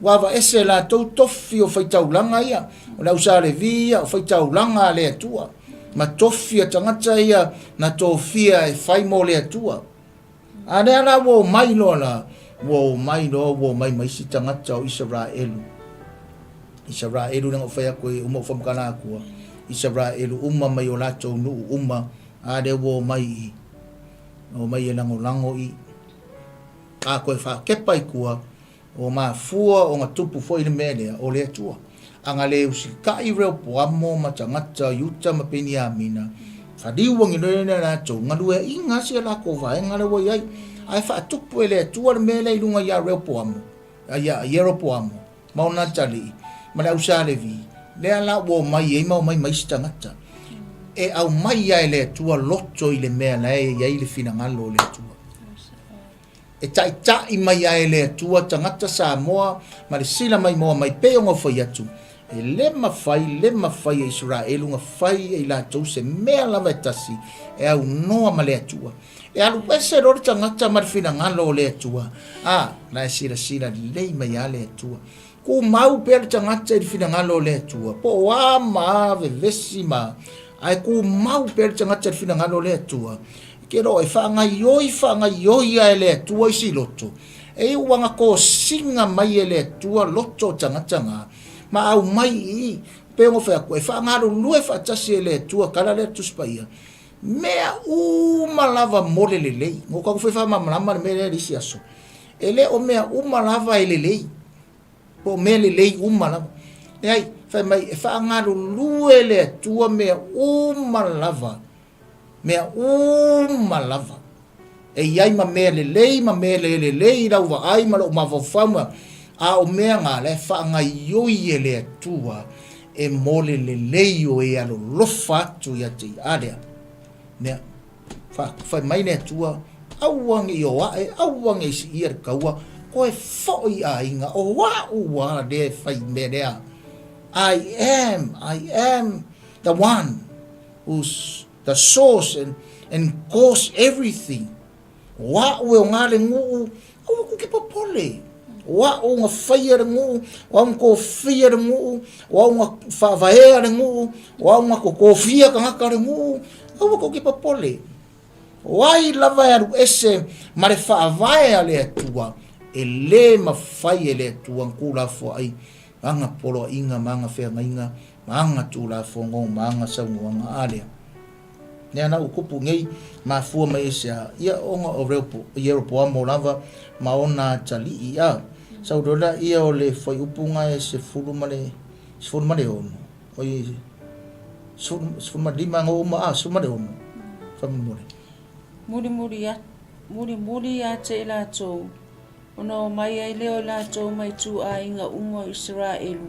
[SPEAKER 2] Ua avaese e latou tofi o faitaulaga ia, o le au Sa Levi ia, o faitaulaga a le Atua, ma tofi a tagata ia na tofia e fai mo le Atua. A lea la ua omai loa la, ua omai loa ua omai ma isi tagata o Isaraelu. Isaraelu leaga ou fai atu ai uma ou faamatala atua. Isaraelu uma mai o latou nuu uma, a lea ua omai i omai e lagolago i a toe faakepa i tua. Ua mafua ona tupu foi le mea lea, o le Atua. A na le usitai Reopoamo ma tagata o Iuta ma Peniamina, faliu agi loa lea latou, galueaiina lava si a latou vaega lea ua i ai. Ae faatupu e le Atua le mea lea i luga ia Reopoamo, ia Ieropoamo, ma ona atalii, ma le au Sa Levi, lea la ua omai ai ma omai ma isi tagata. E aumai lava e le Atua loto i le mea la e i ai le finagalo o le Atua. E taitai mai ae le Atua tagata Samoa ma le sila maimoa mai pei ona ou fai atu, e le mafai, le mafai e Isaraelu na fai e i latou se mea lava e tasi e aunoa ma le Atua. E alu ese loa le tagata ma le finagalo o le Atua, a, la e silasila lelei mai a le Atua. Tumau pea le tagata i le finagalo o le Atua, po o a ma a vevesi ma, ae tumau pea le tagata i le finagalo o le Atua, ke loa e faagaioi faagaioi a e le Atua isi loto, e iu ua tosina mai e le Atua loto o tagata na, ma aumai i i, pei ona fai atu, e faagalulue faatasi e le Atua, tala lea Tusi Paia, mea uma lava mo le lelei. Na ou taumafai e faamalamalama le mea lea i le isi aso. E le o mea uma lava e lelei, po o mea lelei uma lava. Leai, fai mai, e faagalulue le Atua mea uma lava, mea uma lava. E i ai ma mea lelei ma mea le lelei i lau vaai ma lou mafaufau ma, a o mea na la e faagaioi e le Atua e mo le lelei o e alolofa atu ia te ia. A lea, mea. Fai mai le Atua, Aua ne i o ae, aua ne i siia le taua, koe foi i aiga, o a'u a lea e fai i mea lea. I am, I am the one who's the source and, and cause everything. O a'u e oga le nuu, aua kou te popole. O a'u na faia le nuu, o au na tofia le nuu, o au na faavaea le nuu, o au na tofia tagata o le nuu, aua kou te popole. O ai lava e alu ese ma le faavae a le Atua, e lē mafai e le Atua na tulafoai ana poloaiga ma ana feagaiga ma ana tulafono ma ana saunoaga. A lea. Lea la ua tupu nei, mafua mai ai se a? Ia, ona o Reopo, Ieropoamo lava ma ona atalii, a. Sau loa laia o le fuaiupu na e 16, oi, 15 na uma, a, 16, faamolemole.
[SPEAKER 1] Mulimuli, mulimuli ia te i latou, ona omai ai lea o i latou mai ituaiga uma o Isaraelu,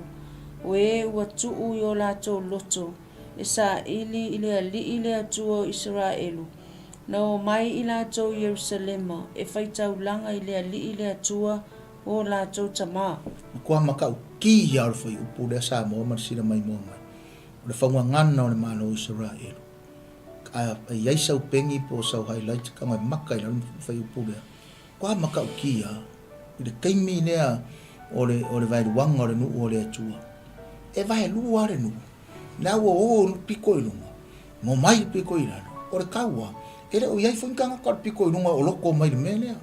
[SPEAKER 1] o e ua tuu i o latou loto, e saili i le Alii le Atua o Isaraelu, na omai i latou i Ierusalema e fai taulaga i le Alii le Atua o latou tama.
[SPEAKER 2] Matua matautia o le fuaiupu lea Samoa ma le sila maimoa mai, o le faugagana o le Malo o Isaraelu. A i ai sau peni po o sau highlight tago e maka i lalo le fuaiupu lea. Matua matautia i le taimi lea o le o le vaeluaga o le nuu o le Atua. E vaelua lava le nuu. Lea ua o le pito i luga, ma omai le pito i lalo. O le kaua, e le o i ai foi ni tagata o le pito i luga o loko mai le mea lea.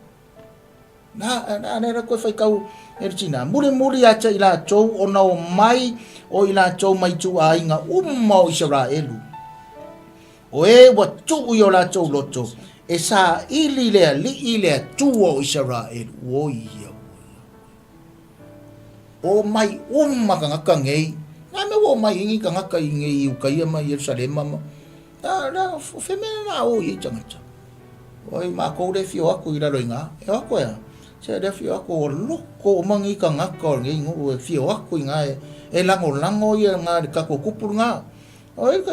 [SPEAKER 2] Na, na, na, na koe faitau e le tina. Mulimuli ia te i latou ona o mai o i latou mai ituaiga uma o Isaraelu. O e ua tuu i o latou loto e saili le Alii le Atua o Isaraelu. Oi ia, oi ia. O mai uma tagata nei. Na mea ua omai ai nei tagata i nei i Ukaia ma Ierusalema ma na na o fea mea na o i ai tagata. Oi makou le fio aku i lalo i ina. E o aku e a? Se le fio aku o loko uma nei tagata o lenei nuu e fio aku i ina e lagolago ia nga le tatou kupu lena. Oi ka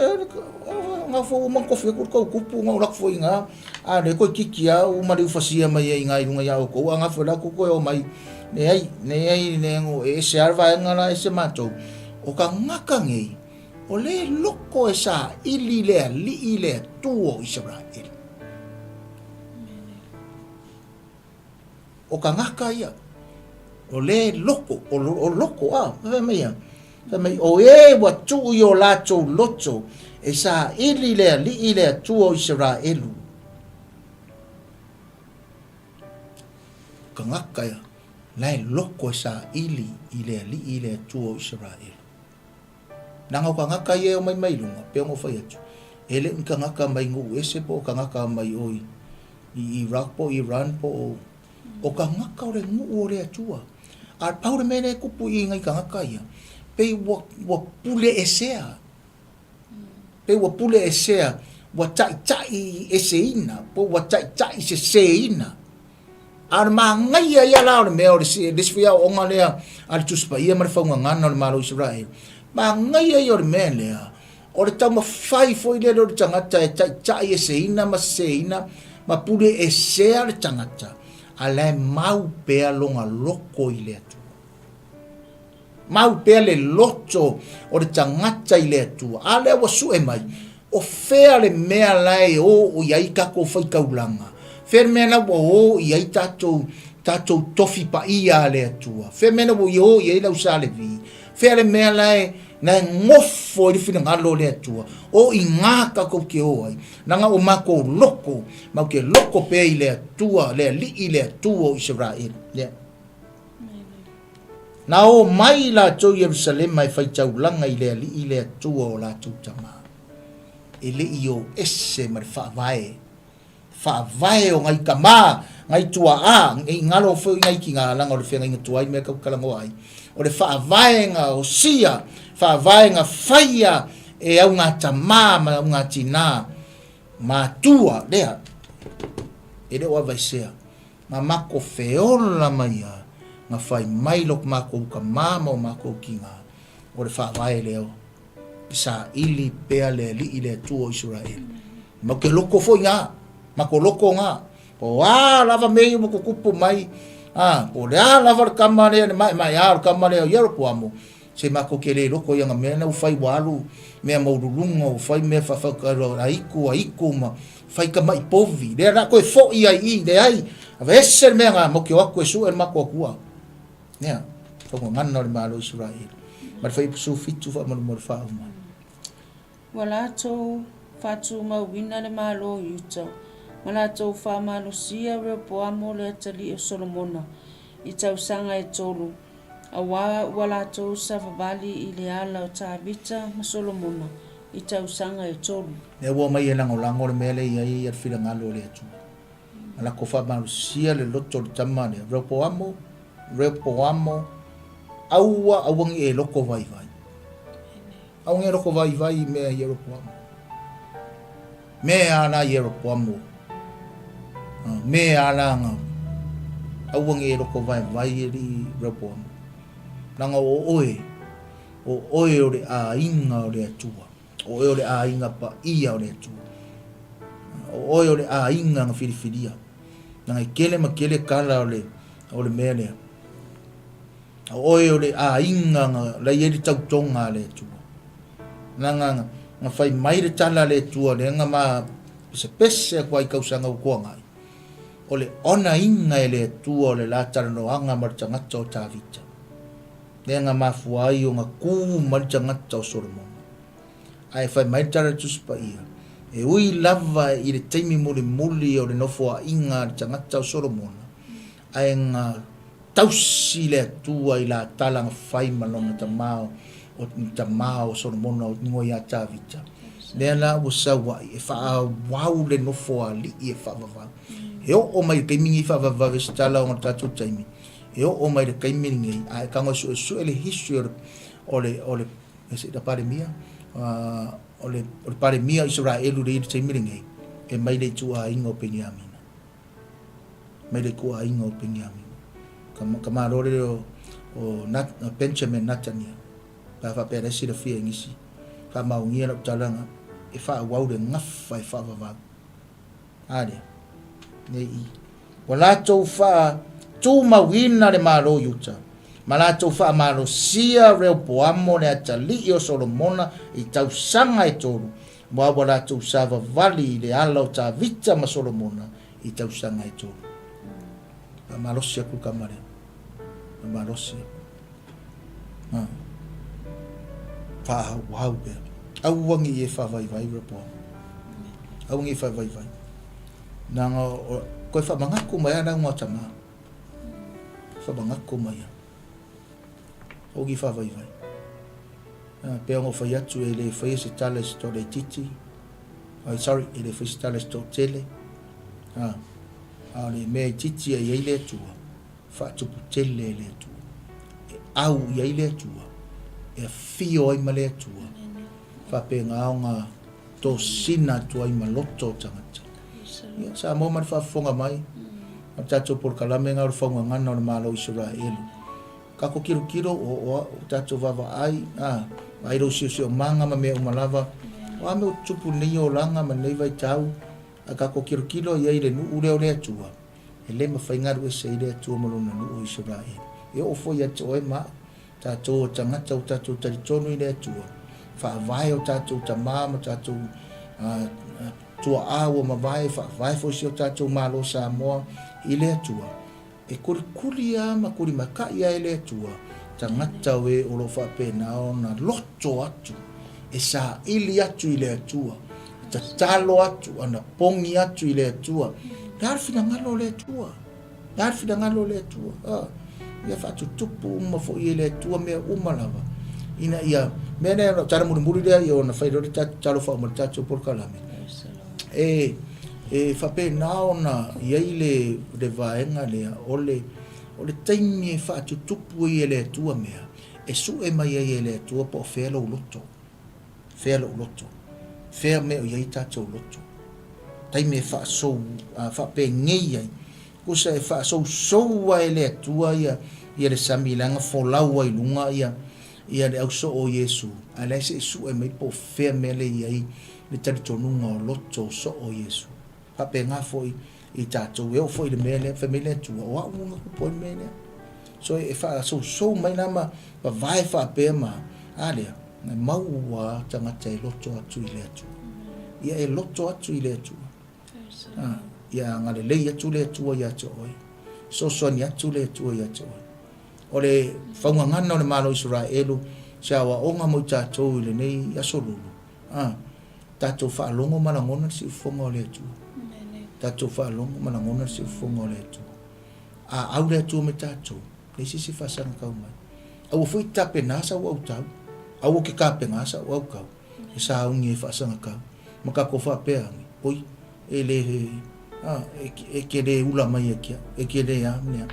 [SPEAKER 2] nga fo uma kofi aku kou kupu nga ulak fo inga a le koi kiki a uma le ufasia mai ai inga i lunga ia oukou a nga fo la ku koe o mai ne ai ne ai ne ngo e se alva e nga la e se matou o ka ngaka ngei o le loko e sa ili le ali'i le Atua o Isaraelu. O ka ngaka ia, o le loko, o, o loko, a, fai mai ia, fai mai, o e ua tuu i o latou loto, e saili le Alii le Atua o Isaraelu. O ka ngaka ia, la e loko e saili i le Alii le Atua o Isaraelu. Leaga o kagaka ia e omai mai luga, pei ona ou fai atu, e le o ni kagaka mai nuu ese po o kagaka mai o i Iraq po o Iran po o, o kagaka o le nuu o le Atua. A pau le mea lea e kupu i nai kagaka ia, pei ua, ua pule esea. Pei ua pule esea, ua taʻitaʻi eseina, po ua taʻitaʻi seseina. A o le manaia ia la o le mea o le isi foi aoaoga lea a le Tusi Paia ma le faugagana o le Malo o Isaraelu, manaia ia o le mea lea, o le taumafai foi lea o le tagata e taitai eseina ma seseina ma pule esea le tagata, a la e mau pea lona loto i le Atua. Mau pea le loto o le tagata i le Atua. A lea ua sue mai, o fea le mea la e o i ai tatou faitaulaga? Fea le mea la ua o i ai tatou, tatou tofi paia a le Atua? Fea le mea la ua o i ai le au Sa Levi? Fea le mea la e, la e gofo ai le finagalo o le Atua? O i ina tatou te o ai, leaga o matou loko, matou te loko pea i le Atua, le Alii le Atua o Isaraelu. Lea. Na o mai latou i Ierusalema e faitaulaga i le Alii le Atua o latou tama, e le i o ese ma le faavae, faavae o ngai tama, ngai tuaa, nei galo foi ngai tina leaga o le feagaiga tuai mea tau talanoa ai. O le faavaega o sia, faavaega faia e au ngā tama ma au ngā tina, matua lea, e le o avaisea. Ma mako feola mai a, na fai mai lok makou tama ma o makou kina, o le faavae lea o e saili pea le Alii le Atua o Isaraelu. Mau ke loko foi nga, mako loko nga, po o a lava mea ia ua tutupu mai, a, po o le a lava le tama lea, le maemaea o le tama lea o Ieropoamo, se makou ke le loko ia nga mea na ua fai ua alu mea maululuga, ua fai mea faafauka a itu a itu ma fai tamaʻi povi, lea la toe foʻi ai i, leai, aveese le mea na, matou te o atu e sue le matou Atua. Nea, faugagana o le Malo o Isaraelu. Ma le Fuaiupu 17 faamolemole faauma.
[SPEAKER 1] Ua latou faatumauina le Malo o Iuta, ma latou faamalosia Reopoamo le atalii o Solomona i tausaga e tolu, auā ua latou savavali i le ala o Tavita ma Solomona i tausaga e tolu.
[SPEAKER 2] Lea ua omai e lagolago le mea lea e i ai le finagalo o le Atua. Ma latou faamalosia le loto o le tama lea, Reopoamo, Reopoamo, aua, aua ne i e loto vaivai. Aua ne i e loto vaivai i mea i Ieropoamo. Mea la Ieropoamo, mea la nga, aua ne i e loto vaivai e alii Reopoamo. Leaga o oe, o oe o le aiga o le Atua. O oe o le aiga paia o le Atua. O oe o le aiga na filifilia. Leaga e tele ma tele tala o le, o le mea lea. O oe o le aiga na la i ai le tautoga a le Atua. Leaga na fai mai le tala a le Atua lea na ma pesepese atu ai i tausaga ua tuanai. O le onaina e le Atua o le la talanoaga ma le tagata o Tavita. Lea na mafua ai ona ku mai le tagata o Solomona. Ae fai mai le tala a le Tusi Paia, E ui lava i le taimi mulimuli o le nofoaiga a le tagata o Solomona, ae na tausi le Atua i la tala na fai ma lona tama o tama o Solomona o igoa ia Tavita. Lea la ua sau ai e faaauau le nofo alii e faavavau. E oo mai i le taimi lenei faavavau e se tala ona o le tatou taimi, e oo mai i le taimi lenei a e tago e suesue le history o le o le o le le Palemia o le o le Palemia o Isaraelu lea i le taimi lenei e mai le ituaiga o Peniamina. Mai le ituaiga o Peniamina. Ka ka malo lele o o Nat, Benjamin Natania. Pe a faapea la e silafia e nisi. Faamaonia lau talaga e faaauau le gafa e faavavau. A lea? Nei i. Ua latou faatumauina le Malo o Iuta, ma latou faamalosia Reopoamo le atalii o Solomona i tausaga e tolu, ma ua latou savavali i le ala o Tavita ma Solomona i tausaga e tolu. Faamalosi atu le tama lea. Faamalosi atu. Ha. Faaauau pea. Aua ne i e faavaivai Reopoamo. Aua ne i faavaivai. Nanga o, koe whamangaku mai ana ngā tama. Whamangaku mai a. Ogi whavaivai. Pea ngo whai atu e le whai se tala se tore titi. Ai, sorry, e le whai se tala se tore tele. Ha. A le mea i titi e iai le atua. Whaatupu tele e le atua. E au i ai le atua. E whio ai ma le atua. Whapenga o ngā tosina atu ai ma loto o tangata. Ia, Samoa ma le faafofoga mai, ma le tatou polokalame nga o le faugagana o le Malo o Isaraelu. Kako kilokilo, o, o, o tatou vaavaai, a, vaai lou siosiomaga ma mea uma lava, o a mea o tutupu nei olaga ma lenei vaitau, a kako kilokilo i ai le nuu lea o le Atua, e le mafai galu ese ai le Atua ma lona nuu o Isaraelu. E oo foi ia te oe ma au, Tatou o tagata ua tatou talitonu i le Atua, faavae o tatou tama ma tatou tuaa ua mavae, faavae foi si o tatou Malo Samoa i le Atua, e kulikuli a ma kulimaka'i a e le Atua tagata o e o lo o faapena ona loto atu, e saili atu i le Atua, e tatalo atu, ana pogi atu i le Atua. Le a le finagalo o le Atua? Le a le finagalo o le Atua? A, ia faatutupu uma foi e le Atua mea uma lava, ina ia, mea lea, o tala mulimuli lea, ia ona fai loa le tatou tatalo faauma le tatou polokalame. E, e faapena ona i ai le, le vaega lea, o le, o le taimi e faatutupu ai e le Atua mea, e sue mai ai e le Atua po o fea lou loto. Fea lou loto? Fea mea o i ai tatou loto? Taimi e faasou, faapenei ai, kusa e faasousou ai e le Atua ia, ia le sami leaga folau ai luga ia, ia le ausoo o Iesu, ae la e se i sue mai po o fea mea le i ai le talitonuga o loto o soo o Iesu. Faapena foi i tatou, e oo foi i le mea lea, fai mai le Atua, o au na tupu ai le mea lea. So e faasousou mai la ma vavae faapea ma, a lea, na maua tagata e loto atu i le Atua. Ia e loto atu i le Atua. Ah, ia agalelei atu le Atua ia te oe. Sosoani atu le Atua ia te oe. O le faugagana o le Malo o Isaraelu, se aoaoga mo i tatou i lenei aso lulu. Ah, tatou faalogo ma lagona le siufofoga o le Atua. Tatou faalogo ma lagona le siufofoga o le Atua. A au le Atua me tatou, leai se isi e faasagakau mai. Aua foi e tapenā sau autau, aua ke tapenā sau aukau, e sauni e faasagakau. Ma tatou faapea ane, oi, e le, a, e, e ke le ula mai e ke au, e ke le a mea.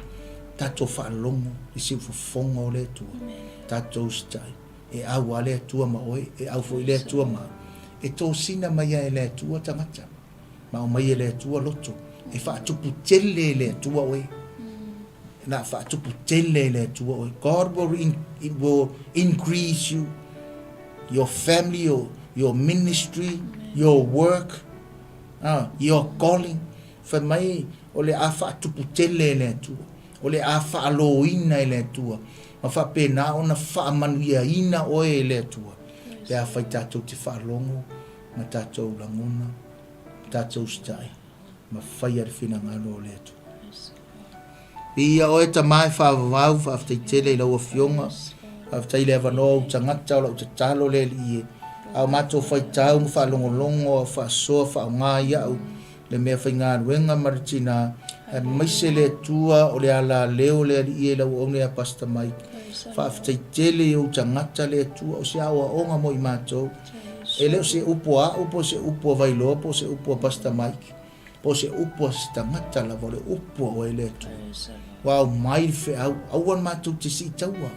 [SPEAKER 2] Tatou faalogo i siufofoga o le Atua. Tatou usitai. E au a le Atua ma oe, e au foi le Atua ma au. E tosina mai a e le Atua tagata, ma aumai e le Atua loto, e faatupu tele e le Atua oe. Na faatupu tele e le Atua oe. God will, in, it will increase you, your family, your, your ministry, your work, your calling. Fai mai, o le a faatupu tele e le Atua. O le a faalōina e le Atua, ma faapena ona faamanuiaina oe e le Atua, pe afai tatou te faalogo ma tatou lagona, ma tatou usitai, ma faia le finagalo o le Atua. Viia oe Tama e faavavau, faafetai tele i lau Afioga, faafetai i le avanoa o ou tagata, o lau tatalo le Alii e. A o matou faitau ma faalogologo a o faasoa faaaoga ai au le mea faigaluega ma le tina, aemaise le Atua o le alaleo le Alii e lau auauna ia Pastor Mike. Faafetai tele i ou tagata le Atua o se aoaoga mo i matou. E le o se upu a au po o se upu a Vailoa po o se upu a Pastor Mike po o se upu a se tagata lava, o le upu a oe le Atua. Ua aumai le feau, aua matou te siitaua.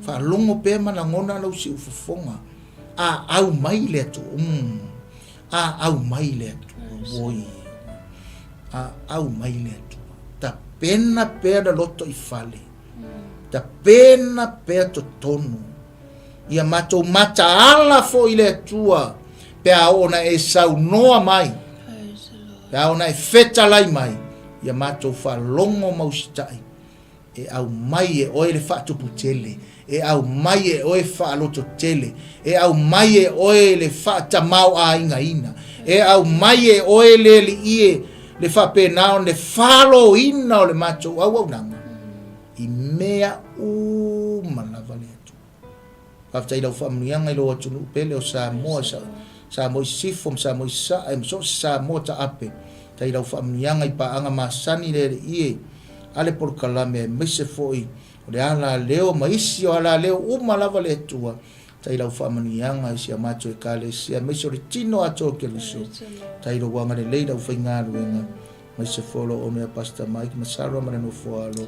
[SPEAKER 2] Faalogo pea ma lagona lou siufofoga. A aumai le Atua. Mm. A aumai le Atua. Oi. A aumai le Atua. Tapena pea le loto i fale. Tapena pea totonu. Ia matou mataala foi le Atua pe a oo ona e saunoa mai. Pe a oo ona e fetalai mai. Ia matou faalogo ma usitai. E aumai e oe le faatupu tele, e aumai e oe faaloto tele, e aumai e oe le faatamaoaigaina, e aumai e oe le Alii e le faapena ona le faloina o le matou auaunaga i mea uma lava le Atua. Faafetai i lau faamanuiaga i lou atunuu pele o Samoa, Samoa i Sisifo ma Samoa i Sasae ma so o se Samoa taape. Faafetai i lau faamanuiaga i paaga masani le Alii e, a le polokalame aemaise foi o le alaleo ma isi o alaleo uma lava le Atua. Faafetai i lau faamanuiaga i si a matou Ekalesia aemaise o le tino atoa o Keriso. Faafetai i lou agalelei i le aufaigaluega. Aemaise foi o lo o ia Pastor Mike ma Sarah ma le nofo alo,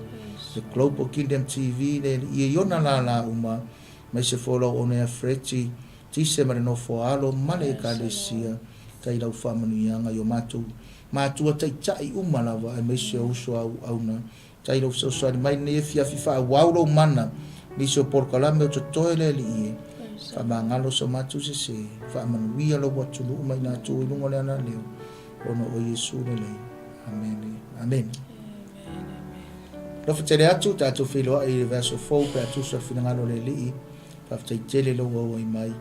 [SPEAKER 2] le Global Kingdom TV le alii i ona lālā uma, aemaise foi o lo o ia Freddie Tise ma le nofo alo ma le Ekalesia, tai lau faamanuiaga i o matou matua taitai uma lava, aemaise o uso a auauna, tai lou fesoasoani mai lenei afiafi faaauau lou mana, nisi o polokalame o totoe le alii e, faamagalo so matou sese, faamanuia lou atunuu ma i latou i luga o le alaleo. Ona o Iesu lelei. Amene. Amene. Alofa tele atu, tatou feiloai i le vaiaso fou pe a tusa le finagalo o le Alii. Faafetai tele lou auai mai.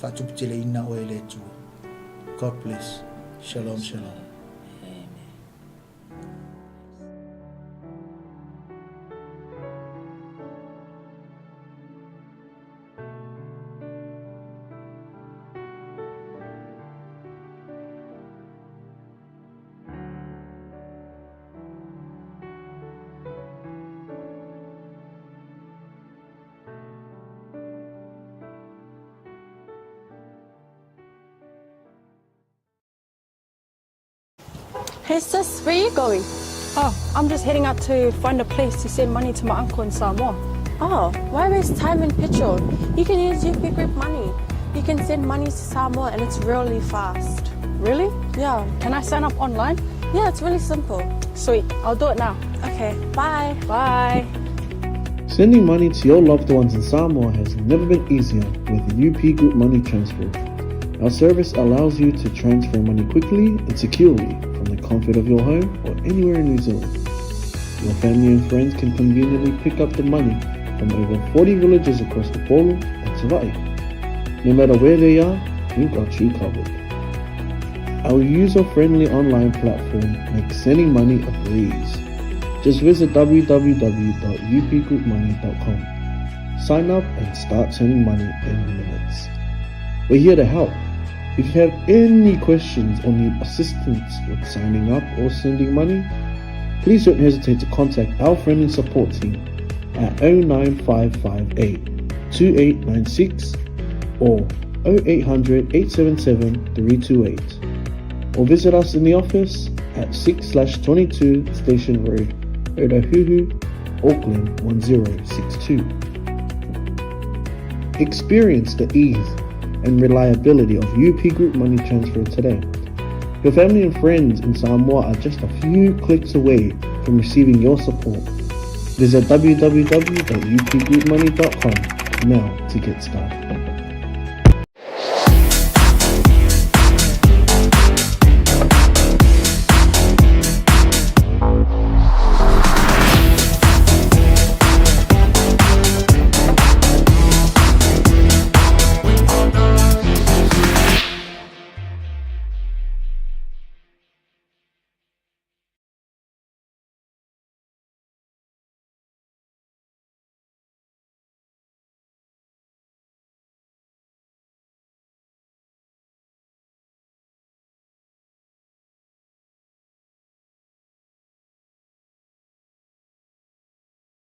[SPEAKER 2] Faatuputeleina oe e le Atua. God bless. Shalom, shalom.
[SPEAKER 3] Hey sis, where are you going?
[SPEAKER 4] Oh, I'm just heading out to find a place to send money to my uncle in Samoa.
[SPEAKER 3] Oh, why waste time and petrol? You can use UP Group Money. You can send money to Samoa and it's really fast.
[SPEAKER 4] Really?
[SPEAKER 3] Yeah.
[SPEAKER 4] Can I sign up online?
[SPEAKER 3] Yeah, it's really simple.
[SPEAKER 4] Sweet, I'll do it now.
[SPEAKER 3] Okay, bye.
[SPEAKER 4] Bye.
[SPEAKER 5] Sending money to your loved ones in Samoa has never been easier with UP Group Money Transfer. Our service allows you to transfer money quickly and securely from the comfort of your home or anywhere in New Zealand. Your family and friends can conveniently pick up the money from over 40 villages across the Upolu and Savai'i. No matter where they are, we've got you covered. Our user-friendly online platform makes sending money a breeze. Just visit www.upgroupmoney.com. Sign up and start sending money in minutes. We're here to help. If you have any questions or need assistance with signing up or sending money, please don't hesitate to contact our friendly support team at 09558 2896 or 0800 877 328 or visit us in the office at 6/22 Station Road, Otahuhu, Auckland 1062. Experience the ease and reliability of UP Group Money Transfer today. Your family and friends in Samoa are just a few clicks away from receiving your support. Visit www.upgroupmoney.com now to get started.